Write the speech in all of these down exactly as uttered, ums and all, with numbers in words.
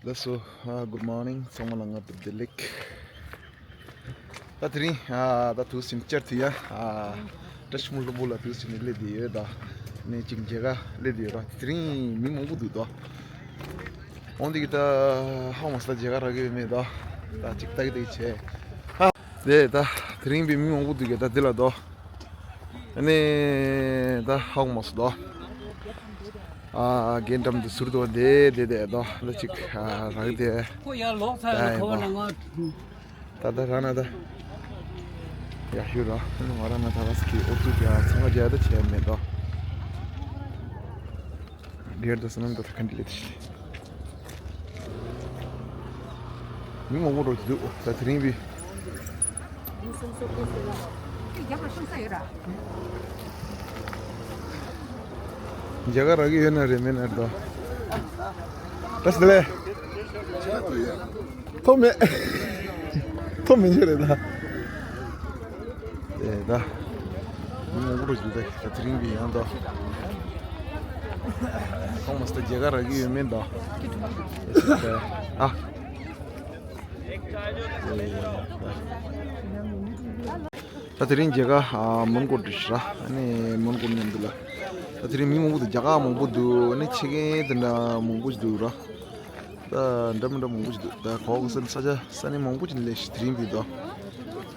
ལགས་སོ། ཨ། Good morning. ཚང་མ་ལ་སྔ་དྲོ་བདེ་ལེགས། ད་དེ་རིང་ཨ་ད་དུས་ཚོད་བཅར་དུས་ཡ་ཨ་བཀྲ་ཤིས་སྨོན་ལམ་བུ་ལ་དུས་ཚོད་ནས་སླེབས་བསྡད་ཡོད། ད་ནས་ཅིག་མཇལ་ཁ་སླེབས་བསྡད་ཡོད། ད་དེ་རིང་མི་མང་པོ་འདུག་ད། འོན་ཏེ་གི་ད་ཧ་མ་སོང་། ད་མཇལ་ཁ་རག་གི་ཡོད་མེད་ད། ད་ཅིག་ལྟ་གི་ལྟ་གི་བྱས། ཨ། དེ་ད་དེ་རིང་པའི་མི་མང་པོ་འདུག་གི་ད་འདི་ལ་དོ། ཨ་ནི་ད་ཧ་གོ་མ་སོང་དོ། ཨ། རྒན་འགྲམ་དུ་ཟུར་དུ་བསྡད་བསྡད་བསྡད་དོ། ད་ཅིག་ཨ་རག་དེ། ཁོ་ཡར་ལོག་ཚར་ཡ་ད་ཁ་བ་ཡིན་ན་ང་། ད་ད་རང་ན་ད་ཡག་ཤོས་ར། ཨ་ནི་ང་རང་ན་ད་ག་ས་གི་ཨོ་ཚུགས་ཀྱི་ཚང་མ་རྒྱ་ད་བྱས་མེད་དོ། སྒེར་དུ་སྣང་དུ་ཁ་འདི་ལས་ཏེ། མི་མང་པོ་འགྲོ་གི་འདུག་ད་དེ་རིང་བི། མཇལ་ཁ་རག་གི་ཡོད་ན་རེད་མེད་ན་རེད་དོ། ད་སི་ལེ། ཐོབ་མེད། ཐོབ་མེད་ཅེས་རེད་ད། ཨེ་ད། མི་མང་པོ་འགྲོ་གི་འདུག་ད་དེ་རིང་བི་ཡང་དོ། ཁོང་མ་སྟེ་མཇལ་ཁ་རག་གི་ཡོད་མེད་དོ། ཨ། ད་དེ་རིང་མཇལ་ཁ་ཨ་མོན་གྷོ་འགྲོ་ཤི་ར། ཨ་ནི་མོན་གྷོ་མཉམ་དུ་ལ། ད་དེ་རིང་མི་མང་པོ་འདུག་རྒྱ་གར་མང་པོ་འདུག་ཨ་ནི་ཕྱི་རྒྱལ་དེ་འདྲ་མང་པོ་ཞིག་འདུག་ར། ད་འདྲ་མི་འདྲ་མང་པོ་ཞིག་འདུག་ད་གོ་གི་ས་ས་ཆ་ས་གནས་མང་པོ་ཅིག་ལས་ཤི་དེ་རིང་བི་དོ།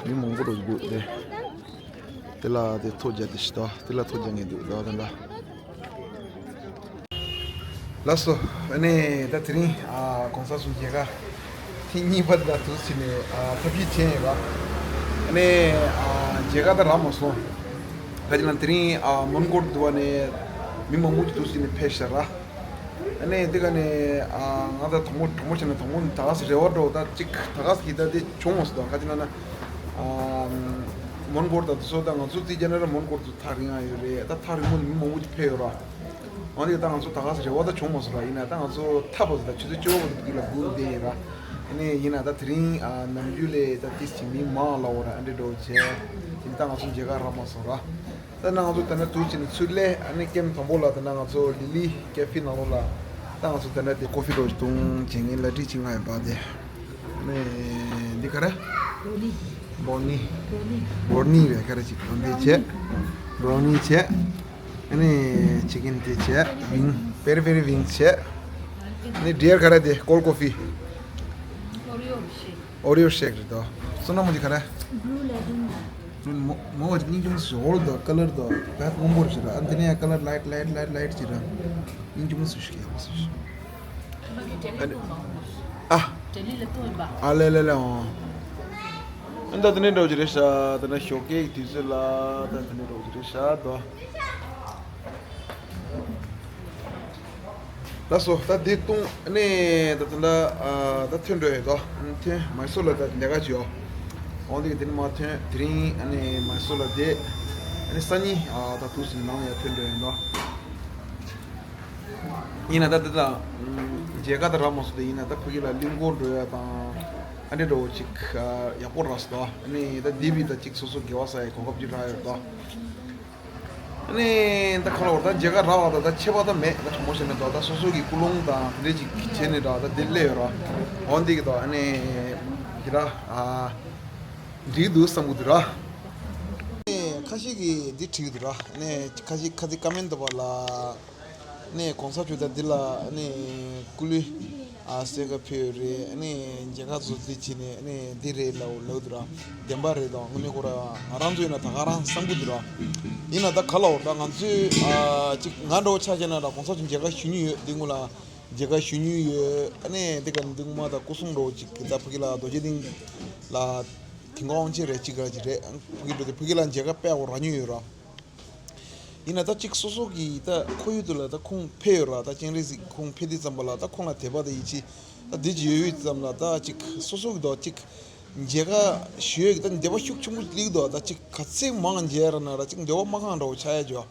མི་མང་པོ་འགྲོ་གི་འདུག་དེ། དེ་ལ་དེ་ཐོ་རྒྱག་དེ་ཤི་དོ། དེ་ལ་ཐོ་རྒྱག་ངེས་འདུག་དོ་དེ་འདྲ། ལགས་སོ། ཨ་ནི་ད་དེ་རིང་ཨ་གོང་ས་མཆོག་མཇལ་ཁ་ཐེངས་གཉིས་པ་དེ་ལ་དུས་ཕྱིན་ནས་ཨ་ཐབས་ཤེས་བྱས་ཡིན་པ། ཨ་ནི་ཨ་མཇལ་ཁ་ད་རག་མ་སོང་། ག་ཅི་ལ་དེ་རིང་ཨ་མོན་གྷོར་འདུག་པ་ནས་མི་མང་པོ་ཅིག་དུས་ཕྱིན་ནས་ཕེབས་ཤག་ར། ཨ་ནི་དེ་ག་ནས་ཨ་ང་ད་དང་པོ་དང་པོ་བྱས་ན་དང་པོ་ད་ག་ས་རེ་བ་འགྲོ་ད་ཅིག་ད་ག་ས་གི་ད་དེ་བྱུང་མ་སོང་ད། ག་ཅི་ལ་ན་ཨ་མོན་གྷོར་ད་དུ་སོ་ད་ང་ཚོ་དེ་རྒྱ་ནས་ར་མོན་གྷོར་དུ་ཐག་རིང་ཡ་ཡོད་རེད། ད་ཐག་རིང་མོ་ནས་མི་མང་པོ་ཅིག་ཕེབས་ཡོད་ར། འོན་ཏེ་ད་ང་ཚོ་ད་ག་ས་རེ་བ་ད་བྱུང་མ་སོང་ར། ཡིན་ན་ད་ང་ཚོ་ཐབས་པ་ཟེར་ད་ཆུ་ཚོད་བཅུ་པ་དེ་ལ་སྒུག་བསྡད་ཡིན་ར། ཨ་ནི་ཡིན་ན་ད་དེ་རིང་ཨ་ནམ་རྒྱུན་ལས་ད་ཏིས་ཅིག་མི་མང་ལ་འོ་ར་ཨ་འདྲེ་འགྲོ་བྱས། ཡིན་ད་ང་ཚོ་མཇལ་ཁ་རག་མ་སོང་ར། ད་ན་ང་ཚོ་ད་ན་དུས་ཕྱིན་ནས་ཚུར་སླེབས། ཨ་ནི་ཀེམ་དང་པོ་ལ་ད་ན་ང་ཚོ་ལི་ལི་ཀེ་ཧྥེ་ནང་ལོགས་ལ་ད་ང་ཚོ་ད་ན་དེ་ཀོ་ཧྥི་འགྲོ་བཏུང་བྱེད་ངེས་ལ་ཏིས་ཅིག་ང་ཡོད་པ་དེ། ཨ་ནི་འདི་ག་རེ། བོ་ནི། བོ་ནི་རེད། ག་རེ་ཅིག་འོ་འདི་བྱས། བོ་ནི་བྱས། ཨ་ནི་ཅི་ཀིན་དེ་བྱས། ཝིང་། པེ་རི་པེ་རི་ཝིང་བྱས། ཨ་ནི་ཌི་ཡར་ག་རེ་དེ་ཀོལ་ཀོ་ཕི། ཨོ་རི་ཡོ་ཤེག། ཨོ་རི་ཡོ་ཤེག་རེད་དོ། བསོད་ནམས་མོ་ཅིག་ག་རེ། བླུ་ལེ་བིན། བླུ་མོ་མོ་ཅིག་སྙིང་རྗེ་མོ་ཞིག་འོ་དོ་ཀ་ལར་དོ་བད་སྔོན་པོ་རེད་ཤི་ར། ཨ་ནི་དེ་ནས་ཡང་ཀ་ལར་ལའིཊ་ལའིཊ་ལའིཊ་ལའིཊ་ཅིག་ར། སྙིང་རྗེ་མོ་སུ་ཞིག་ཡག་པོ་སུ་ཞིག་ཨ། ཨ་ལེ་ལེ་ལེ་འོང་། ཨ་ད་དེ་ནས་འགྲོ་རྒྱུ་རེད་ཤག་ད་ནི་ཞོགས་ཀའི་དུས་ཚོད་ལ་ད་དེ་ནས་འགྲོ་རྒྱུ་རེད་ཤག་དོ། ལགས་སོ། ད་འདི་བཏུང་ནས་ད་ད་ད་ད་ཐོན་འགྲོ་ཡོད་དོ། ཐོན་མའི་སོར་ལ་ད་ལས་ཀ་བྱོས། འོང་དེ་གི་དེ་ནས་མ་ཐོན་དེ་རིང་ཨ་ནི་མའི་སོར་ལ་བསྡད། ཨ་ནི་སང་ཉིན་ཨ་ད་དུས་སུ་ནང་ཡར་ཐོན་འགྲོ་ཡོད་དོ། ཡིན་ན་ད་འདི་ད་མཇལ་ཁ་ད་རག་མ་སོང་དེ། ཡིན་ན་ད་ཕ་གི་ལ་གླིང་སྐོར་འགྲོ་ཡ་དང་ཨ་འདྲེ་འགྲོ་བོ་ཅིག་ཡག་པོ་རག་སོང་དོ། ཨ་ནི་ད་འདི་བི་ད་ཅིག་སོ་སོ་དགེ་བ་ས་ཡ་གོ་སྐབས་ཅིག་རག་ཡོད་དོ། ཨ་ནི་ད་ཁ་ལོ་ད་མཇལ་ཁ་རག་པ་ད་ད་ཆད་པ་ད་མེད། ད་དྲང་པོ་བཤད་ན་ད་ད་སོ་སོ་གི་ཀུན་སློང་དང་དེ་འདྲ་ཅིག་བྱས་ནས་ད་ད་འདི་སླེབས་ཡོད་ར། འོ་འདི་གི་ད་ཨ་ནི་གི་ད་ཨ་འགྲིག་འདུག་བསམ་གི་འདུག་ར། ཨ་ནི་ཁ་ཤས་ཀྱིས་འདི་བྲིས་འདུག་ར། ཨ་ནི་ཁ་ཤས་ཁ་ཚིག་ཀ་མེན་ཊི་འདུག་པ་ལ། ཨ་ནི་གོང་ས་མཆོག་ད་འདི་ལ་ཨ་ནི་སྐུ་ལུས། ཨ་གསེར་ཁ་ཕུལ་ཡོད་རེད། ཨ་ནི་མཇལ་ཁ་བཟོ་རྩིས་བྱས་ནས་ཨ་ནི་འདི་རེད་ལབ་ལབ་འདུག་ར། བདེན་པ་རེད་དང་དངོས་གནས་ཁོ་ར་ང་རང་ཚོ་ཡིན་ན་ད་ག་རང་བསམ་གི་འདུག་ར། ཡིན་ན་ད་ག་ལབ་ད་ང་ཚོས་ཨ་ཅིག་ང་འདྲ་བོ་ཆ་བཞག་ན་ར་གོང་ས་མཆོག་མཇལ་ཁ་ཞུ་མྱོང་ཡོད། འདི་སྔོན་ལ་མཇལ་ཁ་ཞུ་མྱོང་ཡོད། ཨ་ནི་འདི་ག་འདི་སྔོན་མ་ད་སྐུ་སྲུང་འདྲ་བོ་ཅིག་ད་ཕ་གི་ལ་རྡོ་རྗེ་གདན་ལ་དེ་ག་དབང་ཆེན་རེད་ཅིག་ར་ཅིག་རེད། ཕ་གི་འགྲོ་དེ་ཕ་གི་ལ་མཇལ་ཁ་དཔེ་ཡག་པོ་རག་མྱོང་ཡོད་ར། ཡིན་ན་ད་ཅིག་སོ་སོ་གི་ད་ཁོར་ཡུག་དེ་ལ་ད་ཁོང་ཕེབས་ཡོད་ར། ད་སྤྱན་རས་གཟིགས་ཁོང་ཕེབས་དུས་ཙམ་པ་ལ་ད་ཁོང་ལ་དད་པ་དང་ཡིད་ཆེས་ད་འདི་ཅིག་ཡོད་ཡོད་ཙམ་ལ་ད་ཅིག་སོ་སོ་གི་ད་ཅིག་མཇལ་ཁ་ཞུ་ཡས་ཀྱི་ད་འདོད་པ་ཤུགས་ཆེན་པོ་སླེབས་འདུག་ད་ཅིག་ག་ཚད་མང་མཇལ་ར་ན་ར་ཅིག་འདོད་པ་མ་ཁེངས་འདྲ་བོ་ཆགས་ཡ་ཅིག་ཡོད།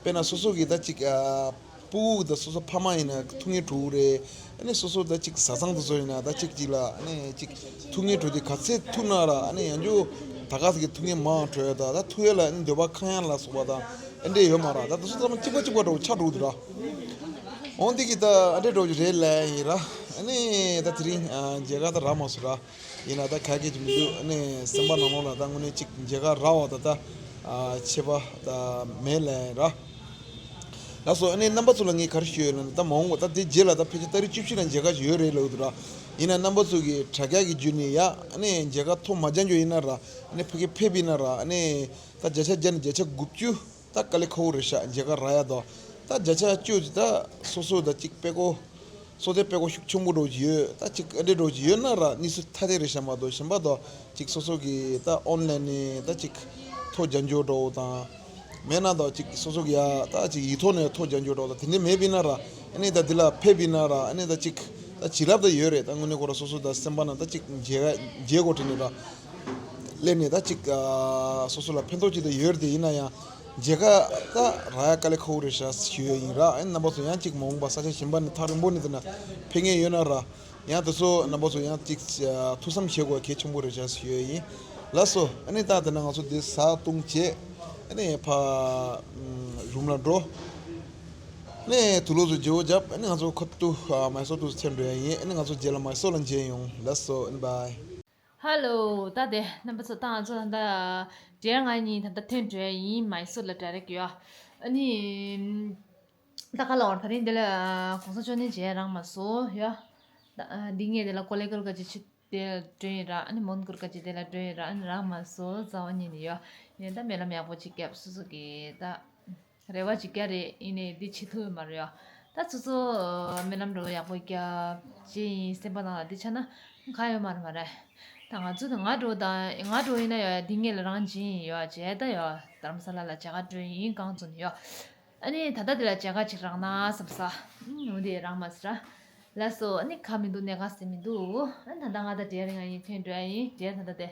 དཔེར་ན་སོ་སོ་གི་ད་ཅིག་ཨ། སྤུ་གུ་དང་སོ་སོ་ཕ་མ་ཡིན་ན་ཐུག་ངེས་འགྲོ་གི་རེད། ཨ་ནི་སོ་སོ་ད་ཅིག་བཟའ་ཚང་དེ་ཚོ་ཡིན་ན་ད་ཅིག་ཅིག་ལ་ཨ་ནི་ཅིག་ཐུག་ངེས་འགྲོ་དུས་ག་ཚད་ཐུག་ན་ར་ཨ་ནི་ཡང་ཅུ་ད་ག་ཟེར་གི་ཐུག་ངེས་མང་འགྲོ་ཡ་ད་ད་ཐུག་ཡ་ལ་ཨ་ནི་འདོད་པ་ཁེངས་ཡ་ལ་སོགས་པ་ད་ཨ་འདྲས་ཡོད་མ་ར། ད་དེ་ཚོ་ཚང་མ་གཅིག་པ་གཅིག་པ་འདྲ་བོ་ཆགས་འགྲོ་གི་འདུག་ར། འོང་དེ་གི་ད་ཨ་འདྲས་འདྲ་བོ་ཅིག་རེད་ལབ་ཡིན་ར། ཨ་ ནས་ད་དེ་རིང་ཨ་མཇལ་ཁ་ད་རག་མ་སོང་ར། ཡིན་ན་ད་ག་གེ་ཅིག་མི་འདུག་ཨ་ནས་སེམས་པ་ནང་ལོགས་ལ་ད་དངོས་གནས་ཅིག་མཇལ་ཁ་རག་པ་ད་ད་ཨ་ཆད་པ་ད་མེད་ལབ་ཡིན་ར། ལགས་སོ། ཨ་ནི་རྣམ་པ་ཚོ་ལ་ངས་ག་རེ་ཞུ་ཡོད་ལབ་ན། ད་མ་འོངས་པ་ད་དེ་རྗེས་ལ་ད་ཕལ་ཆེར་ཏ་རིག་བཅུ་བཞི་ལ་མཇལ་ཁ་ཞིག་ཡོད་རེད་ལབ་འདུག་ར། ཡིན་ན་རྣམ་པ་ཚོ་གིས་དྲ་རྒྱ་གི་བརྒྱུད་ནས་ཡ་ཨ་ནི་མཇལ་ཁ་ཐོབ་མ་བྱུང་རྒྱུ་ཡིན་ན་ར། ཨ་ནི་ཕ་གི་ཕེབས་ཡིན་ན་ར། ཨ་ནི་ད་བརྒྱ་ཆ་བརྒྱ་ནས་བརྒྱ་ཆ་དགུ་བཅུ་ད་དཀའ་ལས་ཁག་པོ་རེད་ཤག་མཇལ་ཁ་རག་ཡ་དོ། ད་བརྒྱ་ཆ་བཅུ་ཅིག་ད་སོ་སོ་ད་ཅིག་དཔེ་ཀོ་སོ་དེ་དཔེ་ཀོ་ཤུགས་ཆེན་པོ་འདྲ་བོ་ཅིག་ཡོད། ད་ཅིག་ཨ་འདྲ་འདྲ་བོ་ཅིག་ཡོད་ན་ར་གནས་ཚུལ་ཐ་དད་རེད་ཤག་མ་གཏོགས་གཞན་པ་དོ་ཅིག་སོ་སོ་གིས་ད་ཨོན་ལན་ནས་ད་ཅིག་ཐོ་རྒྱག་འཇོག་འདྲ་བོ་དང་། མེད་ན་ད་ཅིག་སོ་སོ་གི་ཡ་ད་ཅིག་ཡིག་ཐོག་ནས་ཐོ་རྒྱག་འཇོག་འདྲ་བོ་ད་དེ་འདྲ་མེད་པ་ཡིན་ན་ར། ཨ་ནི་ད་འདི་ལ་ཕེབས་པ་ཡིན་ན་ར། ཨ་ནི་ད་ཅིག་ད་བྱིན་རླབས་ད་ཡོད་རེད། ད་དངོས་གནས་ཁོ་ར་སོ་སོ་ད་སེམས་པ་ནང་ད་ཅིག་མཇལ་མཇལ་དགོས་དྲན་ནས་ར། སླེབས་ནས་ད་ཅིག་ཨ་སོ་སོ་ལ་ཕན་ཐོགས་ཅིག་ད་ཡོད་རེད་དེ། ཡིན་ན་ཡང་མཇལ་ཁ་ད་རག་ཡ་དཀའ་ལས་ཁག་པོ་རེད་ཤག་ཞུ་ཡ་ཡིན་ར། ཨ་ནི་རྣམ་པ་ཚོ་ཡང་ཅིག་མ་འོངས་པ་ས་ཆ་གཞན་པ་ནས་ཐག་རིང་པོ་ནས་དེ་ན་ཕེབས་མཁན་ཡོད་ན་ར། ཡང་དེ་ཚོ་རྣམ་པ་ཚོ་ཡང་ཅིག་ཨ་ཐུགས་བསམ་བཞེས་དགོས་གལ་ཆེན་པོ་རེད་ཤག་ཞུ་ཡ་ཡིན། ལགས་སོ། ཨ་ནི་ད་དེ་ན་ང་ཚོ་འདི་ཟ་བཏུང་བྱས་ཨ་ནི་ཕ་རུམ་ལ་འགྲོ། ཨ་ནི་དུག་ལོག་ཚོ་བརྗེ་པོ་བརྒྱབ། ཨ་ནི་ང་ཚོ་ཁ་ཐུག་ཨ་མའི་སོར་དུ་ཐོན་འགྲོ་ཡ་ཡིན། ཨ་ནི་ང་ཚོ་རྗེས་ལ་མའི་སོར་ལ་མཇལ་ཡོང་། ལགས་སོ། ཨ་ནི་བྷའི། ཧ་ལོ། ད་དེ་རྣམ་པ་ཚོ་ད་ང་ཚོ་ད་ལྟ་ཌེ་ཡར་ང་གཉིས་ད་ལྟ་ཐོན་འགྲོ་ཡ་ཡིན། མའི་སོར་ལ་ཌའི་རེག་ཡོད། ཨ་ནི་ད་ག་ལ་བར་ད་རིང་འདི་ལ་གོང་ས་མཆོག་ནས་མཇལ་རག་མ་སོང་ཡ། ད་འདི་ངས་དེ་ལ་ཀོ་ལེ་གོར་ག་ཅི་ཆི་དེ་ལ་འགྲོ་ཡིན་ར། ཨ་ནི་མོན་གོར་ག་ཅི་དེ་ལ་འགྲོ་ཡིན་ར། ཨ་ནི་རག་མ་སོང་རྩ་བ་ཉིད་ནས་ཡ། ཡིན་ད་སྨོན་ལམ་ཡག་པོ་ཅིག་བརྒྱབ། སོ་སོ་གི་ད་རེ་བ་ཅིག་བརྒྱབ་རེད། ཡིན་ནའི་འདི་བྱེད་ཐུབ་ཡོད་མ་རེད་ཡ། ད་སོ་སོ་སྨོན་ལམ་འགྲོ་ཡག་པོ་བརྒྱབ་ཅེས་ཡིན། སེམས་པ་ནང་ལ་འདི་ཆགས་ན་གང་ཡོད་མ་རེད་མ་རེད། ད་ང་ཚོ་ད་ང་འགྲོ་དང་ང་འགྲོ་ཡིན་ན་ཡ་འདི་ངེད་ལ་རང་བྱིན་ཡོད་བྱས་ད་ཡ་དྷ་རམ་ས་ལ་ལ་མཇལ་ཁ་འགྲོ་ཡིན་གང་ཚོ་ནས་ཡ། ཨ་ནི་ད་ལྟ་འདི་ལ་མཇལ་ཁ་ཅིག་རག་ན་བསམ་ས། ཨུམ། འོ་དེ་རག་མ་སོང་ར། ལགས་སོ། ཨ་ནི་ཁ་མི་འདུག་གནད་འགག་ཟེར་མི་འདུག་ཨ་ནི་ད་ལྟ་ང་དང་ཌེ་ཡར་ང་གཉིས་ཐོན་འགྲོ་ཡ་ཡིན། ཌེ་ཡར་ད་ལྟ་དེ་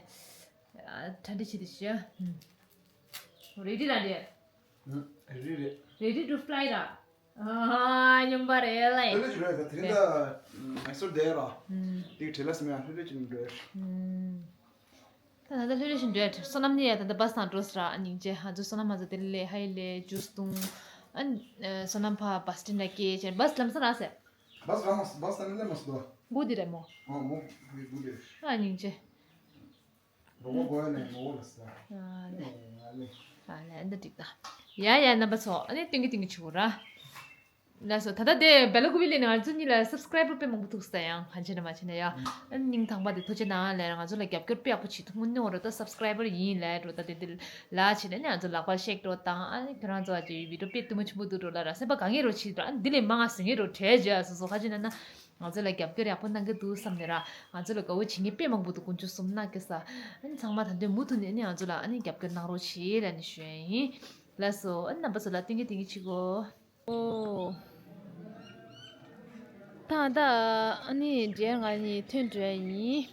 གྲ་སྒྲིག་བྱེད་དུ་ཤོག་ཨུམ། རེ་ཌི་ར་ཌེ་ཡར། ཨུམ། རེ་ཌི་རེད། Ready to fly ར། ཨ་སྙོམས་པ་རེད་ལ། ལྷོད་ལྷོད་ཅིག་འགྲོ་ཡ། ད་དེ་རིང་ད་མའི་སོར་བསྡད་ར། ཨུམ། དེ་གྲལ་ལ་སེམས་ཡ་ལྷོད་ལྷོད་ཅིག་འགྲོ་ཡ། ཨུམ། ད་ད་ལྟ་ལྷོད་ལྷོད་ཞིག་འགྲོ་ཡ་དྲན། བསོད་ནམས་ནི་ཡ་ད་ལྟ་བ་སི་དང་འགྲོ་ས་ར། ཨ་སྙིང་རྗེ། ང་ཚོ་བསོད་ནམས་མ་ཚོ་དེ་ལས་ཧ་ཡི་ལས་ཇུས་བཏུང་། ཨ་ནི་བསོད་ནམས་ཕ་བ་སི་སི་ཊེན་ལ་སྐྱེལ་བྱས། བ་སི་ལམ་སང་རག་སོང་། བ་སི་རག་མ་སོང་། བ་སི་ད་ནི་སླེབས་མ་སོང་། སྒུག་བསྡད་རེད་མོ། ཨོ་མོ་སྒུག་བསྡད། ཨ་སྙིང་རྗེ། མགོ་བོ་སྒུར་ནས་མགོ་བོ་ལ་ཟ། ཨ་ལེ། ཨ་ལེ། ཨ་ལེ། ཨ་འདི་འགྲིག་ད། ཡ་ཡ་རྣམ་པ་ཚོ། ཨ་ནི་སྟོན་གི་སྟོན་གི་བྱེད་དགོས་ར། ལགས་སོ། ད་ལྟ་དེ་སྦེལ་ཀོབ་ལ་ནི་ང་ཚོ་གཉིས་ལ་སབ་སི་ཀ་རའི་བར་དཔེ་མང་པོ་ཐུག་ས་ཡང་གང་བྱས་ན་མ་བྱས་ན་ཡ། ཨ་ནི་སྙིང་ཐག་པ་དེ་ཐུགས་རྗེ་གནང་ལབ། ང་ཚོ་ལ་རྒྱབ་སྐྱོར་དཔེ་ཡག་པོ་བྱེད་ཐུབ། དངོས་གནས་འོ་ར་ད་སབ་སི་ཀ་རའི་བར་ཡིན་ལབ་འགྲོ། ད་དེ་དེ་ལ་བྱས་ནས་ནི་ང་ཚོ་ལག་པ་བཤེགས་འགྲོ་དང་། ཨ་ནི་ཁྱོད་རང་ཚོ་ཨ་ཅེ་བི་ཌི་ཡོ་དཔེ་བདེ་མོ་ཆེན་པོ་འདུག་འགྲོ་ལ་ར། སེམས་པ་དགའ་ངེས་རོ་བྱེད་འགྲོ། ཨ་ནི་འདི་ལས་མང་ང་ཟེར་ངེས་རོ་བྲལ་བྱས་སོ་སོ་ག་ཅི་ན་ན། ང་ཚོ་ལ་རྒྱབ་སྐྱོར་ཡག་པོ་གནང་གི་འདུག་བསམ་ནས་ར། ང་ཚོ་ལ་དགའ་བོ་བྱེད་མཁན་དཔེ་མང་པོ་འདུག་དཀོན་མཆོག་གསུམ་གནང་གི་ས། ཨ་ནི་ཚང་མ་ད་དུང་མུ་མཐུད་ནས་ནི་ང་ཚོ་ལ་ཨ་ནི་རྒྱབ་སྐྱོར་གནང་རོགས་བྱེད་ལབ་ནས་ཞུ་ཡ་ཡིན། ལགས་སོ། ཨ་ནི་རྣམ་པ་ཚོ་ལ་སྟོན་གི་སྟོན་གི་བྱེད་གོ། ཨོ། ད་ད་ཨ་ནི་ཌེ་ཡར་ང་གཉིས་ཐོན་འགྲོ་ཡ་ཡིན།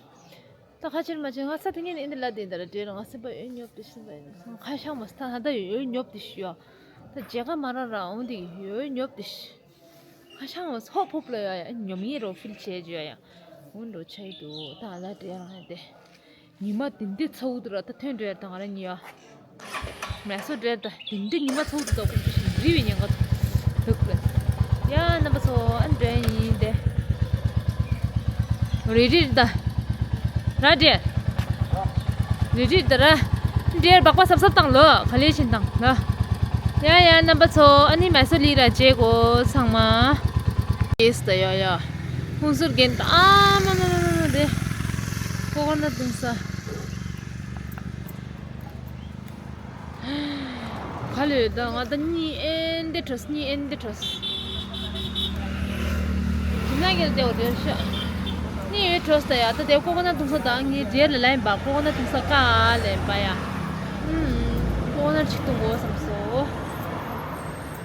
ད་ཁ་ཕྱིར་མ་ཕྱིར་ང་ས་དེ་ངས་ནི་ཨེ་འདི་ལ་བསྡད་འདི་ལ་ཌེ་ཡར་ང་སེམས་པ་ཡོད་ཉོབ་དེ་ཤི་ད་ཡིན། ཁ་ཤང་མ་ས་ད་ད་ཡོད་ཉོབ་དེ་ཤི་ཡོད། ད་མཇལ་ཁ་མ་རག་ར་འོང་དེ་ཡོད་ཉོབ་དེ་ཤི། ཁ་ཤང་བ་སོག་ཕོབ་ལ་ཡ་ཡ་ཉོམ་ཡེ་རོ་ཕིལ་བྱས་ཇོ་ཡ་ཡ། འུན་རོ་ཆའི་དུ་ད་ལ་འདྲེ་རང་ཡ་དེ། ཉི་མ་དེ་འདྲ་ཚ་བོ་དུ་ར་ད་ཐོན་འགྲོ་ཡ་དང་ང་ར་ཉི་ཡ། མེ་སོ་འདྲེ་ད་དེ་འདྲ་ཉི་མ་ཚ་བོ་དུ་ད་ཀུན་ཏུ་ཞིག་རི་བའི་ཉེན་ཁ་དུག་ལ། ཡ་རྣམ་པ་ཚོ་ཨ་འདྲེ་ཡིན་དེ། རེ་རེ་ད། ར་འདྲེ། རི་རི་ད་ར། འདྲེར་སྦག་སྦག་སབ་སབ་བཏང་ལོ། ག་ལེ་ཕྱིན་བཏང་ལོ། ཡ་ཡ་རྣམ་པ་ཚོ་ཨ་ནི་མེ་སོ་ལི་ར་བྱེད་གོ་ཚང་མ། ཨེས་ད་ཡ་ཡ། ཧུན་སུར་རྒན་ད་ཨ་མ་མ་མ་མ་མ་དེ། ཀོ་ཀོ་ནཊ་བཏུང་ས། ག་ལེ་ད་ང་ད་གཉིད་ཨེན་དེ་བྲོས། གཉིད་ཨེན་དེ་བྲོས། ཇི་ན་གེར་དེའོ་དེར་ཤ། ནི་ཡོད་བྲོས་ད་ཡ། ད་དེ་ཀོ་ཀོ་ནཊ་བཏུང་ས་ད་ངའི་རྗེས་ལ་ལ་ཡིན་པ། ཀོ་ཀོ་ནཊ་བཏུང་ས་ཀ་ལེན་པ་ཡ། ཨུམ། ཀོ་ཀོ་ནཊ་ཅིག་བཏུང་དགོས་བསམ་སོ།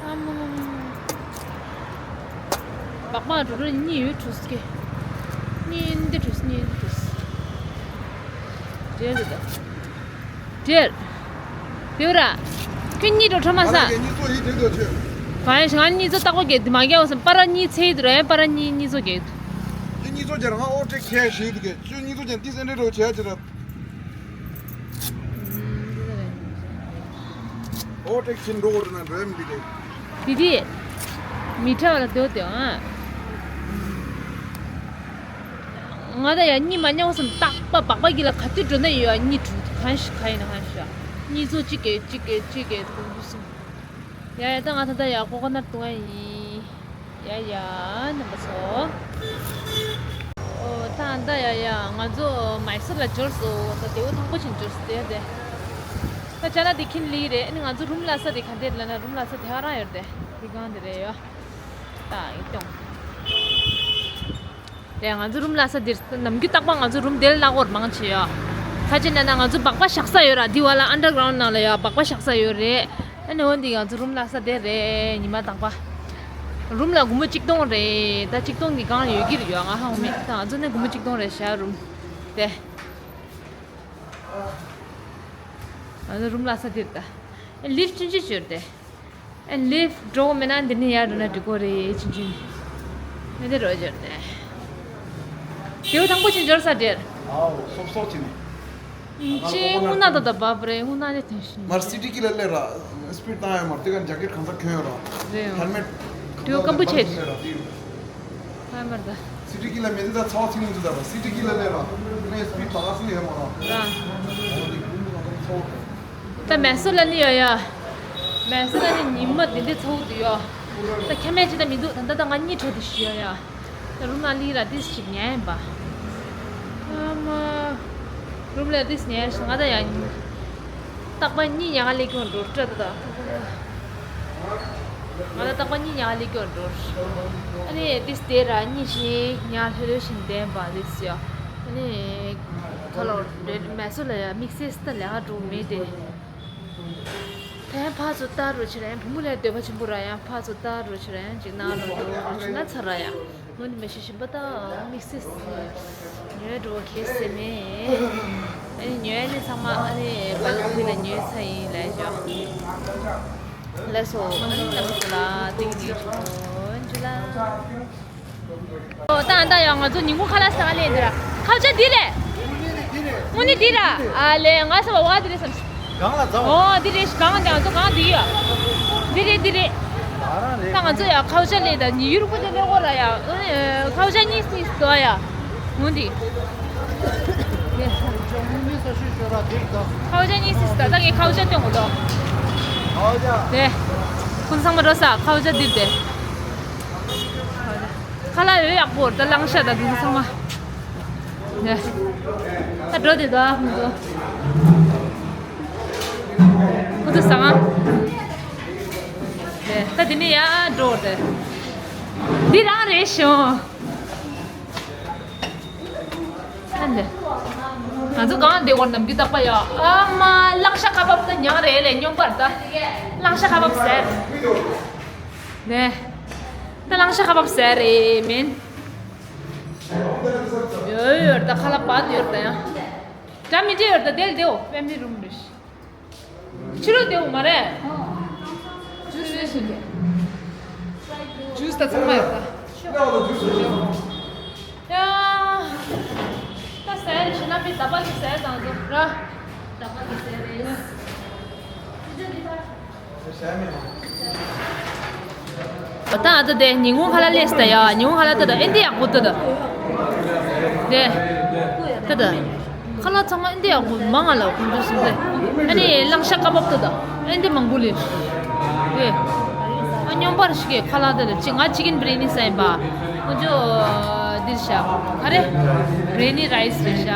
ཨ་མ་མ་མ་མ། སྦག་སྦག་འགྲོ་འགྲོ་གཉིད་ཡོད་བྲོས་ཀྱི། གཉིད་ཨེན་དེ་བྲོས། གཉིད་ཨེན་དེ་བྲོས། རྗེས་ལ་ད། འདིར། དེའུ་ར། ཁྱོད་གཉིད་འགྲོ་ཁྲོ་མ་ས། ཨ་ར་གི་གཉིད་ཚོ་ཡིད་དྲན་དུ་ཆེ། གང་ཡིན་ང་གཉིད་ཚོ་ལྟག་པ་གས་དུ་མ་རྒྱག་འོ་སམ། པ་ར་གཉིད་ཚེ་ཡིད་ར་ཡ། པ་ར་གཉིད་གཉིད་ཚོ་གས་དུ། ཁྱོད་གཉིད་ཚོ་རྒྱ་ར་ང་ཨོ་ཏྲེ་ཁྱེད་ཞིག་དུ་གས། ཁྱོད་གཉིད་ཚོ་རྒྱ་ཏི་སེ་འདྲེ་འགྲོ་བྱེད་ཅི་ར། ཨོ་ཏྲེ་ཁྱེད་འགྲོ་འོ་ར་ན་འགྲོ་ཡ་མི་འདུག་གས། དེ་དེ། མི་ཁྲ་བ་ལ་སྡོད་དེ་ཨ། ང་ད་ཡ་གཉིད་མ་ཉལ་སོང་། རྟག་པ་སྦག་སྦག་གི་ལ་ག་དུས་འགྲོ་ན་ཡོད་ཡ། གཉིད་འགྲོ་གང་ཞིག་ག་ཡིན་ན་གང་ཞིག་ཡ། གཉིད་ཚོ་གཅིག་གེ་གཅིག་གེ་གཅིག་གེ་དགོངས་རྒྱུ་སོང་། ཡ་ཡ། ད་ང་ད་ད་ཡ་ཀོ་ཀོ་ནཊ་བཏུང་ཡ་ཡིན། ཡ་ཡ། རྣམ་པ་ཚོ། ཨོ་ད་ད་ཡ་ཡ། ང་ཚོ་མའི་སུར་ལ་འབྱོར་སོང་། ད་དེའུ་ཐང་པོ་ཆེན་འབྱོར་སོང་། དེ་དེ། ད་ཅ་ལག་དེ་ཁྱིམ་ལི་རེད། ཨ་ནི་ང་ཚོ་རུམ་ལ་ས་དེ་ག་འདྲ་ལ་ན། རུམ་ལ་ས་དེ་ཧ་རང་ཡོད་དེ། དེ་གང་དེ་རེད་ཡོད། ད་ཡིན་ཏོང་། དེ་ང་ཚོ་རུམ་ལ་ས་དེར་ནམ་རྒྱུན་རྟག་པར་ང་ཚོ་རུམ་དེར་གླ་འཁོར་མང་ཆེ་ཡོད། ཁ་ཆེ་ན་ན་ང་ཚོ་སྦག་སྦག་བཞག་ས་ཡོད་ར། དེ་བ་ལ་ཨན་ཌར་གྷ་རའུན་ཌ་ནང་ལ་ཡོད། སྦག་སྦག་བཞག་ས་ཡོད་རེད། ཨ་ནི་འོན་ཏེ་ང་ཚོ་རུམ་ལ་ས་དེ་རེད། ཉི་མ་དང་པ། རུམ་ལ་སྒོར་མོ་གཅིག་སྟོང་རེད། ད་གཅིག་སྟོང་གི་སྒང་ཡོད་ཀྱི་རེད་ཡོད། ང་ཧ་གོ་མེད། ད་ང་ཚོ་ནས་སྒོར་མོ་གཅིག་སྟོང་རེད་ཤག་རུམ་དེ། ང་ཚོ་རུམ་ལ་ས་དེར་ད། ཨེ་ལིཕ་ཊི་ཆུང་ཆུང་ཅིག་ཡོད་དེ། ཨེ་ལིཕ་ཊི་འགྲོ་མེད་ན་འདི་ནས་ཡར་འགྲོ་ན་འགྲིག་གོ་རེད། ཆུང་ཆུང་། མེད་དེ་རོ་ཡོད་དེ། དེའུ་ཐང་པོ་ཆེན་འབྱོར་ས་དེར། ཨའོ་སོབ་སོབ་ཆེ་ནི། ཅི་དངོས་གནས་ད་ད་བབ་རེད། དངོས་གནས་དེ་དེ་བཞིན། མར་སི་ཊི་ཀི་ལ་སླེབས་ར། སི་པིཌ་བཏང་ཡ་མར་དེ་ག་ཇེ་ཀེཊ་གང་ས་གྱོན་ཡོད་ར། རེད། ཧེལ་མེཊ་དེའུ་སྐམ་པོ་ཆེ། ཧེལ་མེཊ་ད། སི་ཊི་ཀི་ལ་མེད་དུས་ད་ཚ་བ་ཚིག་མི་འདུག་ད་ར། སི་ཊི་ཀི་ལ་སླེབས་ར། དེ་ནས་སི་པིཌ་ད་ག་ཚོད་ཡོད་མ་ར། ར། འོ་དེ་ཀུན་གང་ས་ཚ་བ་ར། ད་མེ་སོར་ལ་ནི་ཡོད་ཡ། མེ་སོར་ལ་ནི་ཉི་མ་དེ་འདྲའི་ཚ་བོ་དུ་ཡོད། ད་ཁྱད་མེད་ཅི་ད་མི་འདུག་ད་ད་ད་ང་གཉིད་བྲོ་དེ་ཞུ་ཡོད་ཡ། ད་རུམ་ནང་ལི་ར་དེ་ཞིག་ཉལ་ཡིན་པ། ཨ་མ། རུམ་ལ་དེ་ཉལ་ཞིག་ང་ད་ཡ། རྟག་པར་གཉིད་ཉལ་ག་སླེབས་ཀྱི་འགྲོ་སྤྲད་ད། ང་ད་རྟག་པར་གཉིད་ཉལ་ག་སླེབས་ཀྱི་འགྲོ། ཨ་ནི་དེ་དེ་ར་གཉིད་ཞིག་ཉལ་ལྷོད་ལྷོད་ཞིག་བསྡད་པ་དེ་ཡ། ཨ་ནི། ཁ་ལོ་རེད་མེ་སོར་ལ་ཡ་དམིགས་བསལ་ད་ལས་ཀ་འགྲོ་མེད་དེ། ད་ཡང་ཕར་ཚུར་ལྟ་རུ་ཕྱིན་ར་ཡང་བུ་མོ་ལ་འདོད་པ་ཆེན་པོ་ར། ཡང་ཕར་ཚུར་ལྟ་རུ་ཕྱིན་ར་ཡང་ཅིག་ནང་ལ་འགྲོ་རུ་ཕྱིན་ན་ཚར་ར་ཡ། ངོ་ནི་མ་ཤི་ཤི་པ་ད་དམིགས་བསལ་ཉོས་འགྲོ་གལ་སྲིད་མེད། ཨ་ནི་ཉོས་ནི་ཚང་མ་ཨ་ནི་བལ་ལ་ཁུལ་ལ་ཉོས་ཚར་ཡིན་ལབ་ཞོག་ལགས་སོ། ཨ་ནི་རྣམ་པ་ཚོ་ལ་ཏིང་ངེ་འཇུ་ལ། ཨོ་ད་ད་ཡང་ང་ཚོ་ཉིན་གུང་ཁ་ལག་ཟ་ག་སླེབས་འདི་ར། ཁ་བྱ་འདི་རེད། དངོས་གནས་འདི་ར། ཨ་ལེ་ང་ཟ་བ་བ་འདི་རེད་བསམ། གང་ལ་ཟ་བ། ཨོ་འདི་རེད། གང་འདི་ང་ཚོ་གང་འདི་ཡོད། འདི་རེད་འདི་རེད། ད་ང་ཚོ་ཡ་ཁ་བྱ་སླེབས་ད་ཉི་ཡུར་ཀུ་དེ་སླེབས་གོ་ར་ཡ། ཨ་ནི་ཁ་བྱ་གཉིས་གཉིས་ཟ་ཡ། ངུ་འདི། ཁ་བྱ་གཉིས་ཟ་ད་ད་ངས་ཁ་བྱ་སྟོན་གོ་ལོ། དེ། ཁོང་ཚང་མ་འགྲོ་ས་ཁ་བྱ་འདི་དེ། ཁ་ལག་ཡོད་ཡག་པོ་ད་ལང་ཤ་ད་དུང་ཚང་མ། ནས། ད་འགྲོ་དེ་ད་ཧུང་ཚོ། ཧུ་ཚོ་ས་ང་། ནས་ད་དེ་ནས་ཡར་འགྲོ་དེ། འདི་རང་རེད་ཤོང་། ཨ་ནས། ང་ཚོ་གང་བསྡད་ཡོད་ནམ་རྒྱུན་རྟག་པ་ཡ། ཨ་མ་ལང་ཤ་ཁ་བབས་ད་མྱངས་རེད་ལས་སྙོམས་པར་ད། ལང་ཤ་ཁ་བབས་ཟེར། ནས། ད་ལང་ཤ་ཁ་བབས་ཟེར་རེད་མིན། ཡོད་ཡོད་ད་ཁ་ལག་པ་དེ་ཡོད་ད་ཡང་། འདྲ་མི་འདྲ་ཡོད་ད་དེ་ལ་དེའོ་ཕེ་མི་ལི་རུམ་རེད། ཕྱི་རུ་དེའོ་མ་རེད། ཇུས་རེད་ཞིག་ཇུས་ད་ཚང་མ་ཡོད་ད། ཡ། ད་ཟེར་ཞིག་ན་པི་ད་པ་ལི་ཟེར་དང་དུ་ར། ད་པ་ལི་ཟེར་རེད། ད་ད་དེ་ཉིན་གུང་ཁ་ལག་སླེབས་ད་ཡ། ཉིན་གུང་ཁ་ལག་ད་ད་ཨེ་འདི་ཡག་པོ་ད་ད། དེ། ད་ད། ཁ་ལག་ཚང་མ་ཨེ་འདི་ཡག་པོ་མང་ང་ལ་ཁོང་ཚོ་སུ་དེ། ཨ་ནི་ལང་ཤ་ཀ་བབ་ད་ད་ཨེ་འདི་མང་པོ་ལེ། དེ། ཨ་སྙོམས་པར་ཞིག་གི་ཁ་ལག་ད་ད་ཅི་ང་ཅི་ཀིན་བི་རི་ཡ་ནི་ཟ་ཡིན་པ། ཁོང་ཚོ་འདིར་བཞག་ག་རེ། བི་རི་ཡ་ནི་རའི་སི་རེད་བཞག་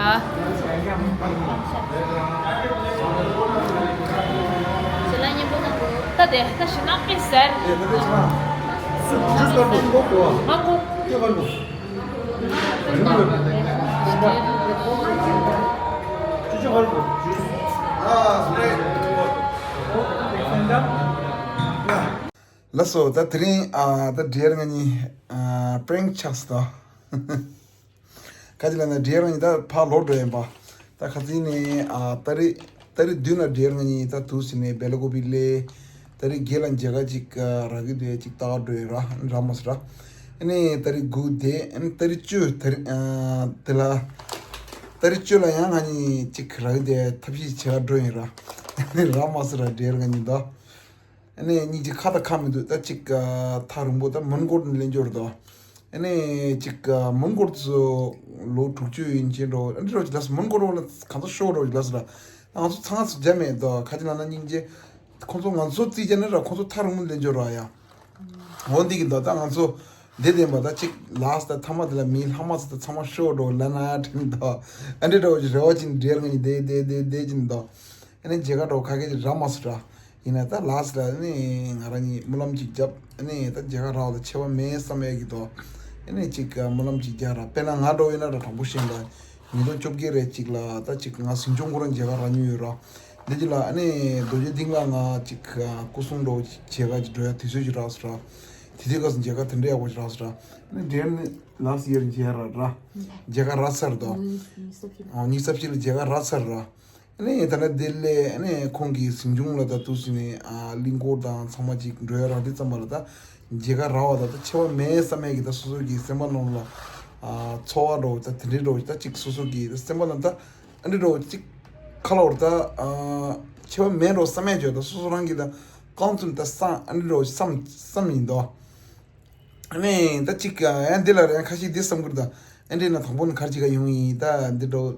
ད་དེ་ད་ཞི་ནག་པའི་ཟེར། ལགས་སོ། ད་དེ་རིང་ཨ་ད་འདྲེར་ང་གཉིས་ཨ་པྲེང་ཆགས་སོང་། ཁ་ཅིག་ལ་ན་འདྲེར་ང་གཉིས་ད་ཕར་ལོག་འགྲོ་ཡིན་པ། ད་ཁ་ཅིག་ནས་ཨ་ཏ་རིག་ཏ་རིག་བདུན་ལ་འདྲེར་ང་གཉིས་ད་དུས་ཟིན་ནས་སྦེ་ལ་ཀོ་པི་ལས། ཏ་རིག་བརྒྱད་ལ་མཇལ་ཁ་ཅིག་རག་གི་འདུག་ཅིག་ལྟ་འགྲོ་ཡིན་ར་རག་མ་སོང་ར། ཨ་ནི་ཏ་རིག་དགུ་དེ་ཨ་ནི་ཏ་རིག་བཅུ་ཏ་རིག་ཨ་དེ་ལ། ཏ་རིག་བཅུ་ལ་ཡང་ང་གཉིས་ཅིག་རག་གི་འདུག་ཐབས་ཤེས་བྱེད་ག་འགྲོ་ཡིན་ར། ཨ་ནི་རག་མ་སོང་ར་འདྲེར་ང་གཉིས་ད། ཨ་ནི་གཉིས་ཀྱི་ཁ་དང་ཁ་མི་འདུག་ད་ཅིག་ཨ་ཐག་རིང་པོ་ད་མོན་གྷོ་ནས་ལེན་རྒྱུ་རེད་དོ། ཨ་ནི་ཅིག་མོན་གྷོ་ཚོ་ལོ་དྲུག་ཅུ་ཡིན་ཅེས་འགྲོ། ཨ་འདྲ་རོགས་ཅིག་ལ་སོ། མོན་གྷོ་རོགས་ལ་གང་ཚོ་ཤོག་རོགས་ཅིག་ལ་སོ་ར། ང་ཚོ་ཚང་ཚོ་རྒྱ་མེད་དོ། ཁ་ཅིག་ལ་ན་སྙིང་རྗེ། ཁོང་ཚོ་ང་ཚོ་རྩིས་བྱས་ན་ར་ཁོང་ཚོ་ཐག་རིང་མོ་ལེན་འཇོག་ར་ཡ། འོ་འདི་གི་འདོད་ད་ང་ཚོ་འདི་བདེན་པ་ད་ཅིག་ལགས་ད་ཐ་མ་དེ་ལ་མི་ལྷག་མ་ཚོ་ད་ཚང་མ་ཤོག་འགྲོ་ལ་ན་དྲན་དོ། ཨ་འདྲ་རོགས་ཅིག་རེ་བ་ཅིག་འདྲེར་ང་གཉིས་བསྡད་བསྡད་བསྡད་བསྡད་ཅིག་འདོད། ཨ་ནི་མཇལ་ཁ་འགྲོ་ཁ་སྐད་ཅིག་རག་མ་སོ་ར། ཡིན་ན་ད་ལགས་ལ་ནི་ང་རང་གཉིས་སྨོན་ལམ་ཅིག་བརྒྱབ། ཨ་ནི་ད་མཇལ་ཁ་རག་པ་ད་ཆེ་བ་མེད་བསམ་ཡས་ཀྱི་དོ། ཨ་ནི་ཅིག་སྨོན་ལམ་ཅིག་རྒྱག་ར། དཔེར་ན་ང་འགྲོ་ཡིན་ན་ར་དྲང་པོ་བཤད་ན་ཉིས་སྟོང་བཅོ་བརྒྱད་རེ་ཅིག་ལ་ད་ཅིག་ང་ཟིང་ཆུང་ཁོ་རང་མཇལ་ཁ་རག་མྱོང་ཡོད་ར། འདི་ཅིག་ལ་ཨ་ནི་རྡོ་རྗེ་གདན་ལ་ང་ཅིག་སྐུ་གསུང་འགྲོ་མཇལ་ཁ་ཅིག་འགྲོ་ཡ་དུས་ཚོད་ཅིག་རག་སོ་ར། དེ་དུས་སྐབས་སུ་མཇལ་ཁ་དེ་འདྲ་ཡག་པོ་ཅིག་རག་སོ་ར། ཨ་ནི་འདིར་ནི་ལགས་ཡར་མཇལ་ར་ར། མཇལ་ཁ་རག་ཚར་དོ། ཉི་ཤུ་རྩ་བཞི་ལ་མཇལ་ཁ་རག་ཚར་ར། ཨ་ནི་ད་ནི་དེ་ལས་ཨ་ནི་ཁོང་གི་ཟིང་ཆུང་ལ་ད་དུས་སུ་ནི་ཨ་གླིང་སྐོར་དང་ཚང་མ་ཅིག་འགྲོ་ཡ་རག་དུས་ཙམ་པ་ལ་ད་མཇལ་ཁ་རག་པ་ད་ད་ཆེ་བ་མེད་བསམ་ཡས་ཀྱི་ད་སོ་སོ་གི་སེམས་པ་ནང་ལ་ཨ་ཚོར་བ་འདྲ་བོ་ད་དེ་འདྲའི་འདྲ་བོ་ད་ཅིག་སོ་སོ་གི་ད་སེམས་པ་ལ་ད་ཨ་འདྲ་འདྲ་བོ་ཅིག་ཁ་ལོ་བར་ད་ཨ་ཆེ་བ་མེད་འདྲ་བོ་བསམ་ཡས་བྱོས། ད་སོ་སོ་རང་གི་ད་རྐང་ཚུགས་ད་བསམ་ཨ་འདྲ་འདྲ་བོ་བསམ་བསམ་ཡིན་དོ། ཨ་ནི་ད་ཅིག་ཡང་འདི་ལ་རེད། ཁ་ཤས་འདི་བསམ་གྱི་རེད་ད། ཨ་འདྲས་ན་དང་པོ་ནི་ག་རེ་བྱེད་ག་ཡོང་ཡིན་ད་འདི་འདྲ་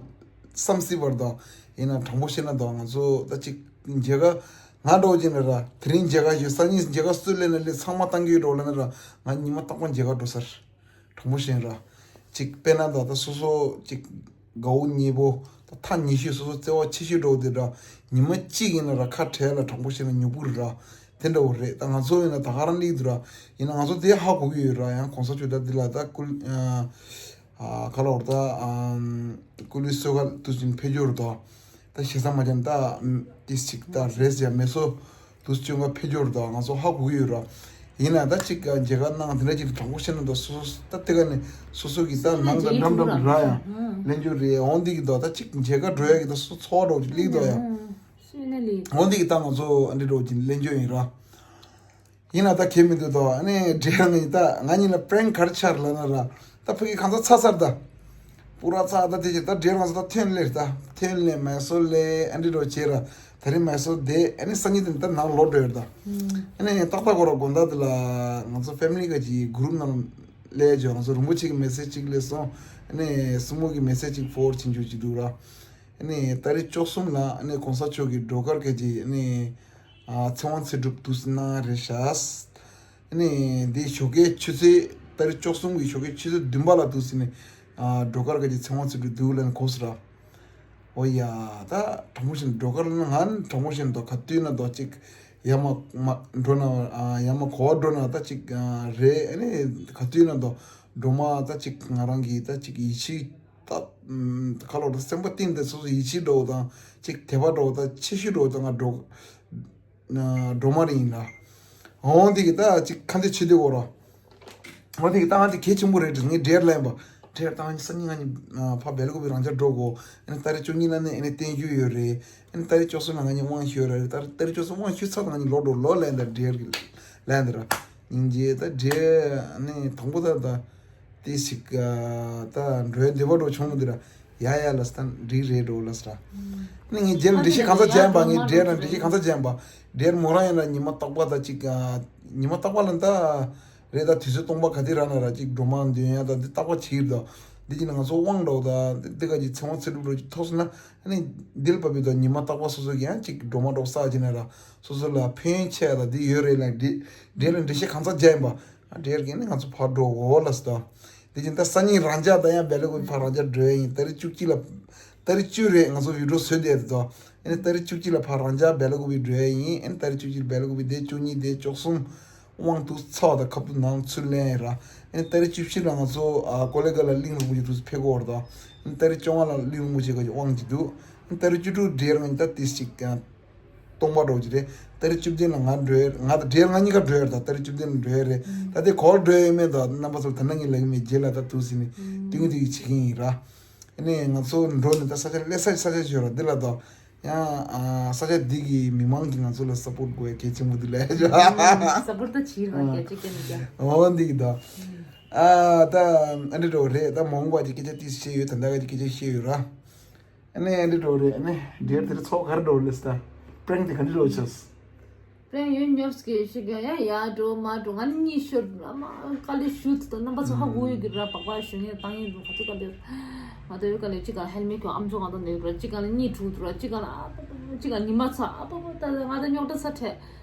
བསམ་སྲིད་པ་རེད་ད། ཡིན་ན་དྲང་པོ་བཤད་ན་ད་ང་ཚོ་ད་ཅིག་མཇལ་ཁ་ང་འདྲ་བོ་ཅིག་ན་ར་དེ་རིང་མཇལ་ཁ་ཞུས། སང་ཉིན་མཇལ་ཁ་སུ་ལེན་ན་ལེན། ཚང་མ་བཏང་གི་ཡོད་འགྲོ་ལབ་ན་ར་ང་ཉི་མ་རྟག་པར་མཇལ་ཁ་འགྲོ་ས་རེད། དྲང་པོ་བཤད་ན་ར། ཅིག་དཔེར་ན་ད་ད་སོ་སོ་ཅིག་དགའ་བོ་ཉེ་བོ་ད་ཐག་ཉེ་ཤོས་སོ་སོ་བརྩེ་བ་ཆེ་ཤོས་འདྲ་བོ་དེ་འདྲ་ཉི་མ་གཅིག་ཡིན་ན་ར་ཁ་བྲལ་ལ་དྲང་པོ་བཤད་ན་ཉོབ་པོ་རེད་ར། དེ་འདྲ་བོ་རེད། ད་ང་ཚོ་ཡིན་ན་ད་ག་རང་སླེབས་འདུག་ར། ཡིན་ན་ང་ཚོ་དེ་ཧ་གོ་གི་ཡོད་ར། ཡང་གོང་ས་མཆོག་ད་འདི་ལ་ད་སྐུ་ཨ་ག་ལ་བར་ད་ཨམ་སྐུ་ལུས་གསོལ་ཁ་དུས་ཚོད་ཕེབས་འབྱོར་ད། ད་ཞེ་ས་མ་ཅན་ད་ཏིས་ཅིག་ད་རེས་ཡ་མེ་སོ་དུས་ཚོད་ང་ཕེབས་འབྱོར་ད་ང་ཚོ་ཧ་གོ་གི་ཡོད་ར། ཡིན་ན་ད་ཅིག་མཇལ་ཁ་གནང་དེ་འདྲ་ཅིག་དྲང་པོ་བཤད་ན་ད་སོ་སོ་ད་དེ་ག་ནས་སོ་སོ་གི་ད་ནང་ད་འགྲམ་འགྲམ་ར་ཡ་ལེན་རྒྱུ་རེད། འོང་འདི་གི་ད་ད་ཅིག་མཇལ་ཁ་འགྲོ་ཡ་གི་ད་སོ་ཚོགས་འགྲོ་ཅིག་ལིག་ད་ཡ། འོང་འདི་གི་ད་ང་ཚོ་ཨ་འདྲི་འགྲོ་ཅིག་ལེན་རྒྱུ་ཡིན་ར། ཡིན་ན་ད་ཁྱད་མི་འདུག་དོ། ཨ་ནི་འདྲེ་རང་ཡིན་ད་ང་གཉིས་ལ་པྲེང་ག་རེ་ཆར་ལ་ན་ར། ད་ཕ་གི་གང་ཚ་ཚ་ཚར་ད། པུ་ར་ཚ་ད་དེ་ཅི་ད་འདྲེ་རང་ཚ་ད་ཐོན་ལེར་ད། ཐོན་ལེ་མེ་སོ་ལེ་ཨ་འདྲི་འགྲོ་བྱེད་ར། ད་རེ་མེ་སོ་དེ་ཨ་ནི་སང་ཉིན་དེ་ད་ནང་ལོག་འགྲོ་ཡོད་ད། ཨ་ནི་ཏག་ཏག་གོ་ར་དགོང་དག་དེ་ལ་ང་ཚོ་ཕེ་མི་ལི་ག་ཅིག་གུ་རུབ་ནང་ལས་བྱོས། ང་ཚོ་རིན་པོ་ཆེ་གི་མེ་སེ་ཇི་ཅིག་སླེབས་སོང་། ཨ་ནི་སྲིང་མོ་གི་མེ་སེ་ཇི་ཅིག་ཕོར་ཕྱིན་རྒྱུ་ཅིག་འདུག་ར། ཨ་ནི་ཏ་རིག་བཅུ་གསུམ་ལ་ཨ་ནི་གོང་ས་མཆོག་གི་སྒྲོལ་དཀར་གྱི་ཨ་ནི་ཨ་ཚེ་དབང་ཚེ་སྒྲུབ་འདུག་སེ་གནང་རེད་ཤག་ཨ་ནི་འདི་ཞོགས་ཀའི་ཆུ་ཚོད་ཏ་རིག་བཅུ་གསུམ་གྱི་ཞོགས་ཀའི་ཆུ་ཚོད་བདུན་པ་ལ་འདུག་སེ་ནི་ཨ་སྒྲོལ་དཀར་གྱི་ཚེ་དབང་ཚེ་སྒྲུབ་འདུག་ལབ་ནས་གོ་སོང་ར། འོ་ཡ། ད་དྲང་པོ་བཤད་ན་སྒྲོལ་དཀར་ལབ་ན་ང་ནི་དྲང་པོ་བཤད་ན་ད་ག་དུས་ན་ད་ཅིག་ཡར་མར་མར་འགྲོ་ན་ཨ་ཡར་མར་གོ་བ་འགྲོ་ན་ད་ཅིག་ཨ་རེད། ཨ་ནི་ག་དུས་ན་ད་སྒྲོལ་མ་ད་ཅིག་ང་རང་གི་ད་ཅིག་ཡིད་ཆེས་ད་ཁ་ལོ་ད་སེམས་པ་གཏིང་དེ་སོ་སོ་ཡིད་ཆེས་འདྲ་བོ་དང་ཅིག་དད་པ་འདྲ་བོ་ད་ཆེ་ཤོས་འདྲ་བོ་ད་ང་སྒྲོལ་སྒྲོལ་མ་རེད་ཡིན་ལ། འོང་དེ་གི་ད་ཅིག་ཁ་འདི་ཆེ་དེ་གོ་ར། འོ་དེ་གི་ད་ང་དེ་གལ་ཆེན་པོ་རེད་དྲན། ངས་འདྲེར་ལན་པ་འདྲེར་ད་ང་སང་ཉིན་ང་གཉིས་ཕ་སྦེལ་ཀོབ་པི་རང་ཅག་འགྲོ་གོ། ཨ་ནི་ཏ་རིག་བཅུ་གཉིས་ལ་ནི་ཨ་ནི་བརྟན་བཞུགས་ཡོད་རེད། ཨ་ནི་ཏ་རིག་བཅུ་གསུམ་ལ་ང་གཉིས་དབང་ཞུས་ཡོད་རེད། ད་ཏ་རིག་བཅུ་གསུམ་དབང་ཞུས་ཚར་ད་ང་གཉིས་ལོག་འགྲོ་ལོ་ལན་ད་འདྲེར་གི་ལན་དེ་ར། སྙིང་རྗེ་ད་འདྲེ་ནི་དང་པོ་ད་ད་དེ་ཞིག་ད་འགྲོའི་འདོད་པ་འགྲོ་བྱུང་མི་འདི་ར། ཡ་ཡ་ལ་སྟན་འགྲིག་རེད་འགྲོ་ལ་སྟ། ནི་ངས་རྗེས་ལ་འགྲེལ་བཤད་གང་ཚ་བྱས་པ། ངས་འདྲེ་ལ་འགྲེལ་བཤད་གང་ཚ་བྱས་པ། འདྲེ་མོ་རང་ཡིན་ན་ཉི་མ་རྟག་པ་ད་ཅིག་ཉི་མ་རྟག་པ་ལ་ད་རེད། ད་དུས་ཚོད་སྟོང་པ་ག་དེ་ར་ན་ར་ཅིག་སྒྲོལ་མ་འདོན་ཡ་ད་འདི་རྟག་པ་བྱེད་ཀྱི་ད། འདི་ཅི་ན་ང་ཚོ་དབང་འགྲོ་ད་འདི་ག་ཅིག་ཚེ་དབང་ཚེ་སྒྲུབ་འགྲོ་ཅིག་ཐོག་སོང་ན། ཨ་ནི་འདི་ལ་བབས་པའི་ད་ཉི་མ་རྟག་པ་སོ་སོ་གི་ཡང་ཅིག་སྒྲོལ་མ་འགྲོ་ས་ཅི་ན་ར་སོ་སོ་ལ་ཕན་ཡོན་ཆེ་ཡ་ད་འདི་ཡོད་རེད་ལ། འདི་འདྲེ་ལ་འགྲེལ་བཤད་གང་ཚ་བྱས་པ། ཨ་འདྲེར་གི་ནི་ང་ཚོ་ཕར་འགྲོ་འོ་ལ་སྟ། དེ་བཞིན་ད་སང་ཉིན་རང་ཅག་ད་ཡང་སྦེལ་ཀོབ་པི་ཕར་རང་ཅག་འགྲོ་ཡ་ཡིན། ཏ་རིག་བཅུ་གཅིག་ལ། ཏ་རིག་བཅུ་རེད་ང་ཚོ་བི་ཌི་ཡོ་བཟོས་བསྡད་དེ་ད། ཨ་ནི་ཏ་རིག་བཅུ་གཅིག་ལ་ཕར་རང་ཅག་སྦེལ་ཀོབ་པི་འགྲོ་ཡ་ཡིན། ཨ་ནི་ཏ་རིག་བཅུ་གཅིག་སྦེལ་ཀོབ་པི་དེ་བཅུ་གཉིས་དེ་བཅུ་གསུམ་དབང་དུ་ཚོགས་དང་ཁ་བཏུ་ནང་ཚུར་ལེན་ཡ་ར། ཨ་ནི་ཏ་རིག་བཅུ་བཞི་ལ་ང་ཚོ་ཨ་ཀོ་ལེ་གྷལ་ལ་གླིང་རིན་པོ་ཆེ་དུས་ཕེབས་གོ་བར་ད། ཨ་ནི་ཏ་རིག་བཅོ་ལྔ་ལ་གླིང་རིན་པོ་ཆེ་ག་ཅིག་དབང་གི་འདུག་ཨ་ནི་ཏ་རིག་བཅུ་དྲུག་འདྲེར་ང་ད་ཏིས་ཅིག་ཀྱང་། སྟོང་པ་འགྲོ་གི་རེད། ཏ་རིག་བཅུ་བདུན་ལ་ང་འགྲོ་ཡ་ང་དང་འདྲེར་ང་གཉིས་ཀ་འགྲོ་ཡ་རེད། ད་ཏ་རིག་བཅུ་བདུན་ལ་འགྲོ་ཡ་རེད། ད་དེ་གོར་འགྲོ་ཡ་མེད་ད་རྣམ་པ་ཚོ་ད་ནང་གི་ལ་གི་མེད་རྗེས་ལ་ད་དུས་སི་ནི་ཏིང་ཏིང་བྱེད་ཀྱི་ཡིན་ར། ཨ་ནི་ང་ཚོ་འགྲོ་ནི་ད་ས་ཆ་ལས་ས་ས་ཆ་ཞོ་ར་འདི་ལ་ད་ཡང་ས་ཆ་འདི་གི་མི་མང་གི་ང་ཚོ་ལ་སབ་པོར་དགོས་ཡ་གལ་ཆེན་པོ་འདི་ལ་ཡ་ཞོ། སབ་པོར་ད་བྱིར་བ་གལ་ཆེ་གལ་མི་གལ། འོ་འདི་གི་ད། ཨ་ད་ཨ་འདྲ་འགྲོ་རེད། ད་མོང་བ་ཅིག་སྐད་ཆ་ཏིས་བཤད་ཡོད། ད་ད་ག་ཅིག་སྐད་ཆ་བཤད་ཡོད་ར། ཨ་ནི་ཨ་འདྲ་འགྲོ་རེད། ཨ་ནི་འདིར་དེར་ཚོགས་ག་རེ་འགྲོ་རེད་ལས་ད། པྲེང་དེ་ག་འདྲ་འགྲོ་ཆས། པྲེང་ཡོད་ཉོབ་སྐད་ཞིག་ཡ་ཡ་འགྲོ་མ་འགྲོ། ང་ནི་གཉིད་ཤོར། ཨ་མ་དཀའ་ལས་ཞུ་དུ་དང་རྣམ་པ་ཚོ་ཧ་གོ་ཡོད་ཀྱི་ར། སྦག་སྦག་ཞུ་ངེས་བཏང་ཡིན་འདུག་ཁ་ཚོ་དཀའ་ལས། ང་ད་ཡོད་དཀའ་ལས་གཅིག་ག་ཧེལ་མེད་ཁྱོད་ཨམ་ཅོག་ང་དང་ནས་ར། གཅིག་ག་ལ་གཉིད་འཁྲུག་འདུག་ར། གཅིག་ག་ལ་ཨ་པ་པ་པ། གཅིག་ག་ཉི་མ་ཚ་ཨ་པ་པ། ད་ང་ད་རྙོག་དྲ་ཚ་ཁྲལ།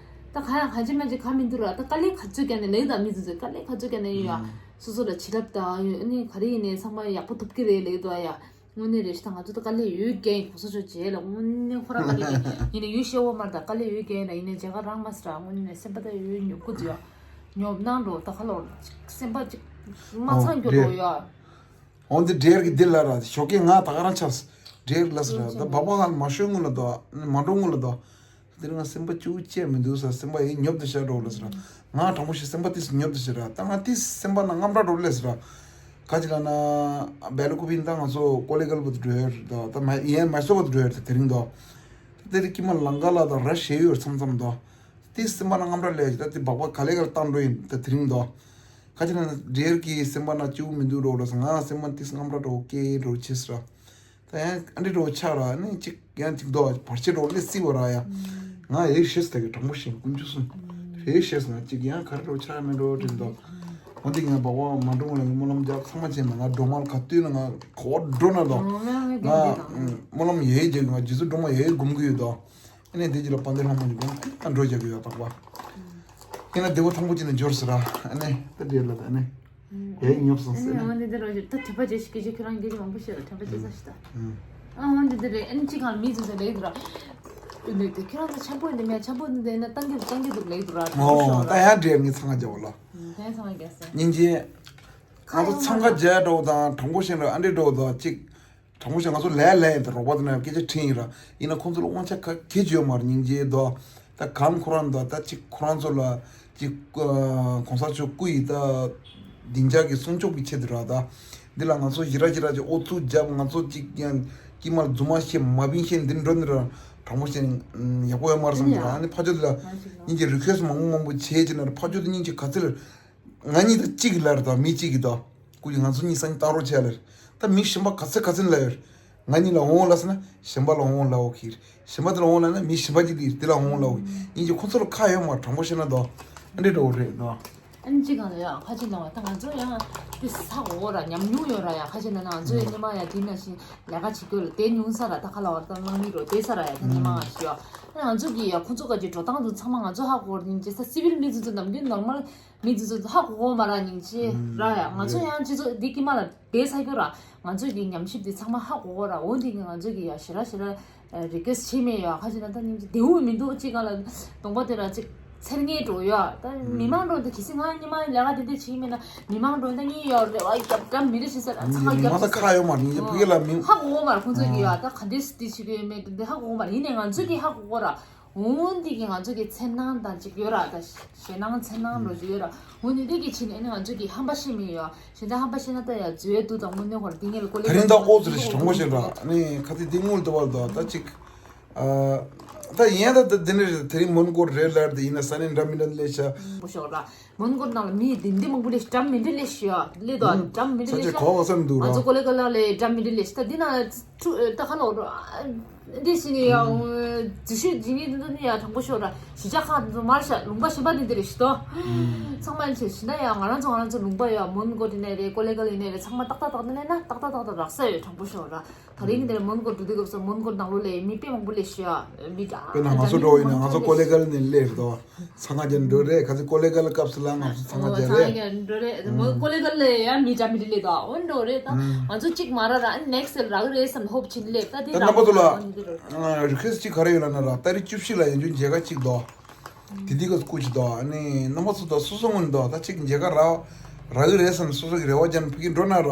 ད་ག་ཡ་ག་ཅི་མ་ཅི་ག་མི་འདུག་ར། ད་དཀའ་ལས་ག་ཚོད་ཀྱང་ནས་ལེགས་དང་མི་འདུག་ཚོད་དཀའ་ལས་ག་ཚོད་ཀྱང་ནས་ཡོད་ཡ། སོ་སོ་ལ་བྱིན་རླབས་དང་ཡོད་ནི་ག་རེ་ཡིན་ནས་ཚང་མ་ཡག་པོ་ཐུབ་ཀྱི་རེད་ལེགས་དོ་ཡ། དངོས་གནས་རེད་ཤི། ད་ང་ཚོ་ད་དཀའ་ལས་ཡོད་རྒྱུ་ཡིན། གོང་ས་མཆོག་རྗེས་ལ་དངོས་གནས་ཁོ་རང་དཀའ་ལས་ཡིན་ནས་ཡུལ་ཤེས་འོ་མར་ད་དཀའ་ལས་ཡོད་རྒྱུ་ཡིན་ན་ཡིན་ནས་མཇལ་ཁ་རང་མ་སི་ར། དངོས་གནས་སེམས་པ་ད་ཡོད་ཉོབ་ཀུ་ཡོད། ཉོབ་སྣང་འགྲོ་ད་ཁ་ལོར་སེམས་པ་ཅིག་མ་ཚང་རྒྱུ་འགྲོ་ཡོད། འོན་ཏེ་འབྲེལ་གྱི་འདི་ལ་ར་ཞོགས་ཀས་ང་ད་ག་རང་ཆགས། འབྲེལ་ལ་སི་ར་ད་བ་བ་ང་མ་ཤོད་སྔོན་ལ་དོ་མ་འགྲོ་སྔོན་ལ་དོ། དེ་རིང་ང་སེམས་པ་ཅུ་བཅད་མི་འདུག་ས། སེམས་པ་ཡིན་ཉོབ་ཏུ་ཤར་འགྲོ་ལ་ཟེར། ང་དྲང་པོ་ཞིག་སེམས་པ་ཏིས་ཉོབ་ཏུ་ཤར། ད་ང་ཏིས་སེམས་པ་ན་དངངས་སྐྲག་འགྲོ་ལ་ཟེར། ག་ཅི་ལ་ན་སྦེལ་ཀོབ་ཡིན་ད་ང་ཚོ་ཀོ་ལེ་གལ་བུ་དུ་འགྲོ་ཡོད་ད། ད་མ་ཡན་མ་སོ་བུ་དུ་འགྲོ་ཡོད་ད། དེ་རིང་དོ་ད་དེ་རིང་ཀི་མ་ལང་ཀ་ལ་ད་ར་ཞེ་ཡོད་མཚམས་མཚམས་དོ། ཏིས་སེམས་པ་ན་དངངས་སྐྲག་ལས་ད་ཏི་སྦག་སྦག་ག་ལེ་གལ་བཏང་འགྲོ་ཡིན་ད། དེ་རིང་དོ་ག་ཅི་ལ་ན་འབྲེལ་གྱི་སེམས་པ་ན་ཅུ་མི་འདུག་འགྲོ་ལ་ཟེར། ང་སེམས་པ་ཏིས་དངངས་སྐྲག་འགྲོ་སྐད་འགྲོ་ཆེ་ཟེར། ད་ཡང་ཨ་འདྲི་འགྲོ་ཆགས་ར་ནི་གཅིག་ཡང་གཅིག་དོ་བར་ཆད་འགྲོ་ལས་སྲིད་པ་ར་ཡ། ང་ཡེ་ཤེས་ད་གི་དྲང་པོ་ཞིག་ཀུན་སྤྱོད་སོང་། ཡེ་ཤེས་ང་གཅིག་ཡང་ག་རེ་འགྲོ་ཆགས་མི་འགྲོ་དྲན་དོ། འོ་འདི་ང་སྦག་སྦག་མ་འགྲོ་ངོ་ལ་སྨོན་ལམ་རྒྱབ་ཚང་མ་བྱས་ན་ང་སྒྲོལ་མ་ག་དུས་ན་ང་གོ་འགྲོ་ན་དོ། ང་སྨོན་ལམ་ཡེ་རྒྱག་ང་རྗེ་བཙུན་སྒྲོལ་མ་ཡེ་སྒོམ་གི་ཡོད་དོ། ཨ་ནི་འདི་ཅི་ལ་དཔལ་ལྡན་ལྷ་མོ་ཉིད་ཀྱང་ཨ་འགྲོ་རྒྱག་གི་ཡོད་པག་པ། ཡིན་ན་བདེ་བོ་ཐང་པོ་ཅི་ནས་འབྱོར་ཟེར་ར། ཨ་ནི་ད་འདྲེ་ལ་ད་ཨ་ནི་ཡའི་ཉོབ་སོང་ཟེར་ཨ་ནི་ནི། འོ་འདི་འདི་རོ་ཞིག་ད་དྲན་པ་བརྗེད་ཤིག་སྐད་ཆ་ཁྱོད་རང་སྐད་ཆ་མང་པོ་བཤད་ལ་དྲན་པ་བརྗེད་ས་ཞིག་ད། ཨ་འོ་འདི་འདི་རེད། ཨ་ནི་ཅི་གང་མི་ཚོ་ཚོ་ལེགས་འདུག་ར། འདི་འདི་ཁྱོད་རང་ཚོ་འཆམ་པོ་འདི་མེད། འཆམ་པོ་འདི་འདི་ན་ཏང་གི་ཏང་གི་འདུག་ལེགས་འདུག་ར། ཨོ་ད་ཡང་འདྲེ་ངས་ཚང་ང་རྒྱབ་ལ། ད་ཡང་ཚང་ང་རྒྱབ་ཟེར། སྙིང་རྗེ། ང་ཚོ་འཚང་ཁ་རྒྱག་འགྲོ་དང་དྲང་པོ་བཤད་ན་ཨ་འདྲེ་འགྲོ་དང་གཅིག་དྲང་པོ་བཤད་ང་ཚོ་ལས་ལས་ཡིན་ད་རོགས་པ་དེ་ན་སྐད་ཆ་དྲིས་ཡིན་ར། ཡིན་ན་ཁོང་ཚོ་ལ་དབང་ཆ་ག་གེ་བརྗོད་མ་ར་སྙིང་རྗེ་དོ། ད་གང་ཁོ་རང་དོ་ད་གཅིག་ཁོ་རང་ཚོ་ལ་གཅིག་གོང་ས་མཆོག་སྐུ་ཡི་ད་སྡིངས་ཆ་གི་སྲུང་སྐྱོབ་ཀྱི་ཆེད་དུ་ར། ད་འདི་ལ་ང་ཚོ་ཞི་ར་ཞི་ར་གྱི་ཨོ་ཚུགས་རྒྱབ་ང་ཚོ་གཅིག་ཡང་དཀྱིལ་མ་ལ་རྫུན་མ་བཤད་མ་བིན་བཤད་འདི་འགྲོ་འདི་ར་དྲང་པོ་བཤད་ཡག་པོ་ཡོད་མ་ར་བསམ་གྱི་ར། ཨ་ནི་ཕ་ཆོས་འདི་ལ་སྙིང་རྗེ་རི་ཁེ་སི་མང་པོ་མང་པོ་བྱས་ཀྱི་ན་ར་ཕ་ཆོས་འདི་སྙིང་རྗེ་ག་ཚོད་ལ། ང་གཉིས་ད་གཅིག་གི་ལར་དང་མི་གཅིག་གི་དང་། སྐུ་ཡི་ང་ཚོ་གཉིས་ས་གཉིས་བཏང་རོགས་བྱས་ལར། ད་མི་གཞན་པ་ག་ཚོད་ག་ཚོད་ལ་ཡོད། ང་གཉིས་ལ་འོང་ལ་ཟེར་ན་གཞན་པ་ལ་འོང་ལ་འོ་ཁིར། གཞན་པ་དེ་ལ་འོང་ལ་ན་མི་གཞན་པ་གཅིག་དེ་དེ་ལ་འོང་ལ་འོ། ཡིན་གྱི་ཁོ་ཚོ་ལ་ཁ་ཡོད་མ་དྲང་པོ་བཤད་ན་དོ། ཨ་འདྲེ་འགྲོ་རེད་དོ། ཨ་ནི་གཅིག་གང་ལ་ཡང་ཁ་ཆེ་ལ་བ་ད་ང་ཚོ་ཡང་དེ་ས་འོ་ར་ཉམས་མྱོང་ཡོད་ར་ཡང་ཁ་ཆེ་ན་ང་ཚོ་ཡང་སྙེ་མ་ཡང་དེ་ན་བཞིན་ལས་ཀ་བྱེད་དགོས་ལ་དེ་ཉུང་ས་ར་ད་ཁ་ལ་བ་ད་ལང་མི་རོ་དེ་ས་ར་ཡང་དེ་སྙེ་མ་ང་ཞིག་ཡོད། ང་ཚོ་གི་ཡང་ཁོ་ཚོ་ག་ཅིག་འགྲོ་སྟངས་དུ་ཚང་མ་ང་ཚོ་ཧ་གོ་ར་ཉིན་ཅེ་ས་སི་བིལ་མི་ཚོ་ཚོ་ནམ་རྒྱུན་ནོར་མལ། མི་ཚོ་ཚོ་ཧ་གོ་གོ་མ་ར་ཉིན་ཅི་ར་ཡ། ང་ཚོ་ཡང་སྤྱི་ཚོགས་འདི་ཀི་མ་ལ་བསྡད་ས་རྒྱུ་ར། ང་ཚོ་གི་ཉམས་ཞིབ་འདི་ཚང་མ་ཧ་གོ་གོ་ར། འོ་འདི་གི་ང་ཚོ་གི་ཡ་ཞེ་ར་ཞེ་ར་རི་ཀེ་སི་བྱེད་མེད་ཡ། ཁ་ཅིག་ན་ད་ཉིན་ཅི་བདེ་བོ་མི་འདུག་ཅི་ག་ལ་གདོང་པ་དེ་ར་ཅིག་ཚེར་ངེས་འགྲོ་ཡ། ད་མི་མང་འགྲོ་འདི་གི་སི་ང་ཉི་མ་ལས་ཀ་དེ་དེ་བྱེད་མེད་ན་མི་མང་འགྲོ་ད་གཉིས་ཡ་རེ་བ་རྒྱབ་འགྲམ་མི་རེ་ཞིག་ས་ར་ཚ་ང་རྒྱབ་ས་ཁ་ཡོད་མ་ཉིན་ཅི་ཕི་གེ་ལ་མི་ཧ་གོ་གོ་མ་ར་ཁོང་ཚོ་གི་ཡ་ད་ག་འདི་སི་འདི་བྱེད་གི་ཡོད་མེད་འདི་ཧ་གོ་གོ་མ་ར། ཡིན་ནའི་ང་ཚོ་གི་ཧ་གོ་གོ་ར། འོན་ཏེ་གི་ང་ཚོ་གི་འཚེར་སྣང་དང་ཅིག་ཡོད་ར། ད་ཞེད་སྣང་འཚེར་སྣང་འགྲོ་ཅིག་ཡོད་ར། འོན་ཏེ་དེ་གི་ཕྱི་ནས་ནི་ང་ཚོ་གི་ཧམ་པ་ཤེས་མི་ཡོད། ཞེ་འདྲ་ཧམ་པ་ཤེས་ན་ད་ཡ་འཛུལ་འདུག་དང་དངོས་གནས་ཧོར་འདི་ངེད་ལ་ཀོ་ལེ་ད་རིང་ད་ཨོ་ཙི་རེ་ཞིག་དྲང་པོ་ཞེ་དྲག་ནི་ཁ་ཚིག་འདི་དངུལ་དུ་བར་དུ་ད་ཅིག་ད་ཡན་ད་ད་འདི་ནི་དེ་རིང་མོན་གྷོ་རེད་ལར་དེ་ཡིན་ན་ས་གནས་འདྲ་མི་འདྲ་ལས་ཤ། མོན་གྷོ་ནང་ལ་མི་འདི་འདི་མང་པོ་ལས་འགྲམ་མི་འདྲ་ལས་ཤ་ལས་དོ་འགྲམ་མི་འདྲ་ལས་ཤ། ཁོ་བ་སར་འདུག་ང་ཚོ་ར། ཀོ་ལེ་གལ་ལ་ལས་འགྲམ་མི་འདྲ་ལས་ཤ། ད་འདི་ན་ཁྲུ་ད་ཁ་ལོ་རོ། འདི་ཞིག་ནི་ཡང་རྫི་ཤུ་ཇི་ནི་འདི་ནི་ཡང་དྲང་པོ་ཤོར་ར། གཞིས་ཆགས་ཁག་འདི་ཚོ་མར་ཤ་ལུང་པ་གཞན་པ་འདི་འདི་རེད་ཤི་ཏོ། ཚང་མ་ཆེ་ཤི་ན་ཡང་ང་རང་ཚོ་ང་རང་ཚོ་ལུང་པ་ཡང་མོན་གྷོ་འདི་ནས་རེད་ཀོ་ལེ་གལ་ཡིན་ནས་རེད་ཚང་མ་ཏག་ཏག་ཏག་འདི་ནས་ན་ཏག་ཏག་ཏག་ཏག་རག་ས་ཡོད་དྲང་པོ་ཤོར་ར། ད་རིང་འདིར་མོན་གྷོ་འགྲོ་དུས་སྐབས་སུ་མོན་གྷོ་ནང་ལོགས་ལ་མི་དཔེ་མང་པོ་སླེབས་ཤག་མི་དཔེ་དཔེར་ན་ང་ཚོ་འགྲོ་ཡིན་ན་ང་ཚོ་ཀོ་ལེ་གལ་ནས་སླེབས་དོ། ཚང་མ་རྒྱ་འགྲོ་རེད། ག་ཚོད་ཀོ་ལེ་གལ་སྐབས་སུ་ལ་ང་ཚོ་ཚང་མ་རྒྱ་རེད། འགྲོ་རེད། མོན་ཀོ་ལེ་གལ་ལ་ཡང་མི་འདྲ་མི་འདྲ་སླེབས་དོ། འོན་འགྲོ་རེད། ད་ང་ཚོ་གཅིག་མ་ར་ར་ནེག་སི་ལ་རག་རེད་བསམ་ཧོབ་ཕྱིན་སླེབས་ད་དེ་ད་རྣམ་པ་ཚོ་ལ་རི་ཁེ་སི་གཅིག་ག་རེ་ཡོད་ལ་ན་ར་ཏ་རིག་བཅུ་བཞི་ལ་ཡན་ཆོད་མཇལ་ཁ་གཅིག་དོ། དེ་དུས་ཀ་སྐུ་གཅིག་དོ། ཨ་ནི་རྣམ་པ་ཚོ་དོ་སོ་སོ་ངོས་ནས་དོ་ད་གཅིག་མཇལ་ཁ་རག་རག་གི་རེད་བསམ་སོ་སོ་གི་རེ་བ་བཅངས་ཕ་གི་འགྲོ་ན་ར།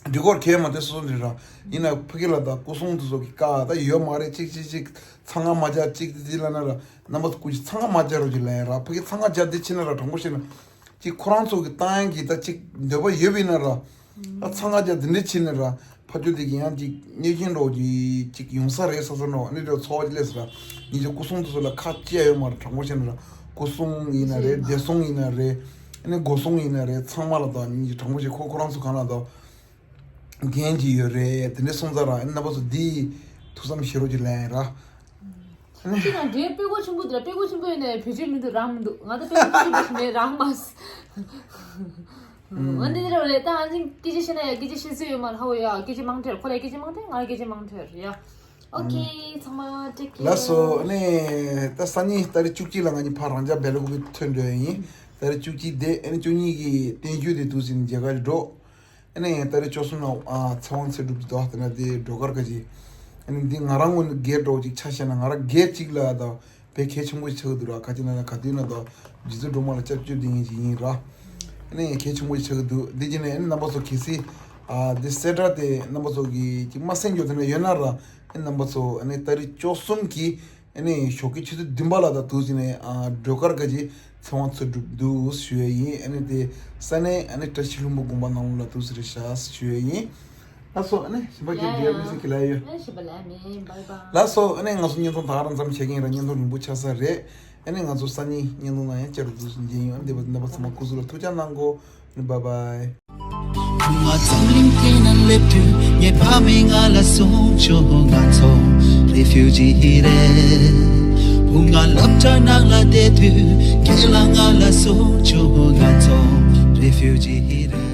འདི་སྐོར་གས་མ་དེ་སོ་སོ་འདི་ར། ཡིན་ན་ཕ་གི་ལ་ད་སྐུ་སྲུང་དེ་ཚོ་གི་བཀའ་ད་ཡོད་མ་རེད། གཅིག་གཅིག་གཅིག་ཚང་ང་མ་བྱ་གཅིག་དེ་དེ་ལ་ན་ར་རྣམ་པ་ཚོ་སྐུ་གཅིག་ཚང་ང་མ་བྱ་རོ་གཅིག་ལ་ཡིན་ར། ཕ་གི་ཚང་ང་བྱ་དེ་ཕྱིན་ན་ར་དྲང་པོ་བཤད་ན་གཅིག་ཁོ་རང་ཚོ་གི་ཏང་ཡན་གི་ད་གཅིག་འདོད་པ་ཡོད་པ་ཡིན་ན་ར། ད་ཚང་ང་བྱ་དེ་འདྲ་ཕྱིན་ན་ར་ཕ་ཆོས་དེ་གི་ཡང་གཅིག་གནོད་སྐྱོན་རོགས་གཅིག་གཅིག་ཡོང་ས་རེད་ས་ས་ནོ། ཨ་ནི་རེ་ཚོགས་ཀྱི་ལས་ས་ར་ཉིན་ཅིག་སྐུ་སྲུང་དེ་ཚོ་ལ་ཁ་གཅིག་ཡོད་མ་ར་དྲང་པོ་བཤད་ན་ར་སྐུ་སྲུང་ཡིན་ན་རེད། བདེ་སྲུང་ཡིན་ན་རེད། ཨ་ནི་སྒོ་སྲུང་ཡིན་ན་རེད། ཚང་མ་ལ་ད་ཉིན་ཅིག་དྲང་པོ་བཤད་ཁོ་ཁོ་རང་ཚོ་གང་ལ་ད། འགན་ཅིག་ཡོད་རེད། དེ་འདྲ་སོང་ཙང་ར་ཨ་ནི་རྣམ་པ་ཚོ་འདི་ཐུགས་བསམ་བཞེས་རོགས་ཀྱི་ལན་ར། ཁྱེད་དང་འདྲའི་དཔེ་མགོ་ཆེན་པོ་འདུག་དཔེ་མགོ་ཆེན་པོ་ཡིན་ནའི་བེད་སྤྱོད་མི་འདུག་རང་མི་འདུག་ང་ད་དཔེ་མགོ་ཆེན་པོ་ཞིག་མེད་རང་མ། ཨ་འདི་འདྲ་རེད་ད། ཨ་ནི་སྐད་ཆ་བཤད་ན་ཡ་སྐད་ཆ་བཤད་ཚོད་ཡོད་མ་རེད། ཧ་བོ་ཡ་སྐད་ཆ་མང་ཐེར་ཁོ་ལ་སྐད་ཆ་མང་ཐེར་ང་ལ་སྐད་ཆ་མང་ཐེར་ཡ། ཨོ་ཁེ་ཚང་མ་take care། ལགས་སོ། ཨ་ནི་ད་སང་ཉིན་ཏ་རིག་བཅུ་གཅིག་ལ་ང་གཉིས་ཕར་རང་ཅག་སྦེལ་ཀོབ་ཐོན་འགྲོ་ཡ་ཡིན། ཏ་རིག་བཅུ་གཅིག་དེ་ཨ་ནི་བཅུ་གཉིས་ཀྱི་བསྟན་བཅོས་དེ་དུས་ཟིན་མཇལ་ཁ་འགྲོ། ཨ་ནི་ཏ་རིག་བཅུ་གསུམ་ལ་ཨ་ཚེ་དབང་ཚེ་སྒྲུབ་ཀྱི་དོ་དེ་ན་དེ་སྒྲོལ་དཀར་དགའ་རྒྱལ། ཨ་ནི་འདི་ང་རང་ངོས་ནས་སྒེར་འགྲོ་ཅིག་ཆ་བཞག་ན་ང་རང་སྒེར་གཅིག་ལ་ད་དཔེ་གལ་ཆེན་པོ་ཞིག་ཆགས་ཀྱི་འདུག་ར། ག་ཅི་ན་ན་ག་དུས་ན་ད་རྗེ་བཙུན་སྒྲོལ་མ་ལ་སྐྱབས་བཅོལ་བསྡད་མཁན་ཅིག་ཡིན་ར། ཨ་ནི་གལ་ཆེན་པོ་ཞིག་ཆགས་ཀྱི་འདུག་འདི་བྱས་ནས་ཨ་ནི་རྣམ་པ་ཚོ་གལ་སྲིད་ཨ་འདི་གསལ་བསྒྲགས་དེ་རྣམ་པ་ཚོ་གིས་ཅིག་མ་གསན་རྒྱུ་དེ་ན་ཡོད་ན་ར། ཨ་ནི་རྣམ་པ་ཚོ་ཨ་ནི་ཏ་རིག་བཅུ་གསུམ་གྱི་ཨ་ནི་ཞོགས་ཀའི་ཆུ་ཚོད་བདུན་པ་ལ་ད་དུས་ཟིན་ནས་ཨ་སྒྲོལ་དཀར་དགའ་རྒྱལ་ཚེ་དབང་ཚེ་སྒྲུབ་འདུག་ཞུ་ཡས་ཡིན། ཨ་ནི་དེ་ས་གནས་ཨ་ནི་བཀྲ་ཤིས་ལྷུན་པོ་དགོན་པ་ནང་ལ་དུས་ཟིན་རེད་ཤག་ཞུ་ཡས་ཡིན། ལགས་སོ། ཨ་ནི་གཞན་པ་ཁྱེད་ཡ་འདིར་ཡ་མི་སྲིད་ཀྱི་ལ་ཡོད། ཨ་ཞེས་པ་ལ་མེད། bye bye། ལགས་སོ། ཨ་ནི་ང་ཚོ་བརྙན་ཐུང་ད་ག་རང་མཚམས་བྱེད་ཀྱི་ཡིན་ར། བརྙན་ཐུང་རིང་པོ་ཆགས་ས་རེད། ཨ་ནི་ང་ཚོ་སང་ཉིན་བརྙན་ཐུང་ནང་ཡང་བསྐྱར་དུ་མཇལ་ཡོང་། འདི་བ་འདི་བ་ཚང་མ་སྐུ་གཟུགས་ལ་ཐུགས་ཅག་གནང་གོ། ཨ་ནི་bye bye། བུ་ང་འཛམ་གླིང་སྟེང་ན་སླེབས་དུས་ངའི་ཕ་མས་ང་ལ་གསུངས་བྱུང་། ང་ཚོ་རེ་ཕིའུ་ཇི་རེད། བུ་ང་སློབ་གྲྭ་ནང་ལ་བསྡད་དུས་རྒན་ལགས་ང་ལ་གསུངས་བྱུང་། ང་ཚོ་རེ་ཕིའུ་ཇི་རེད།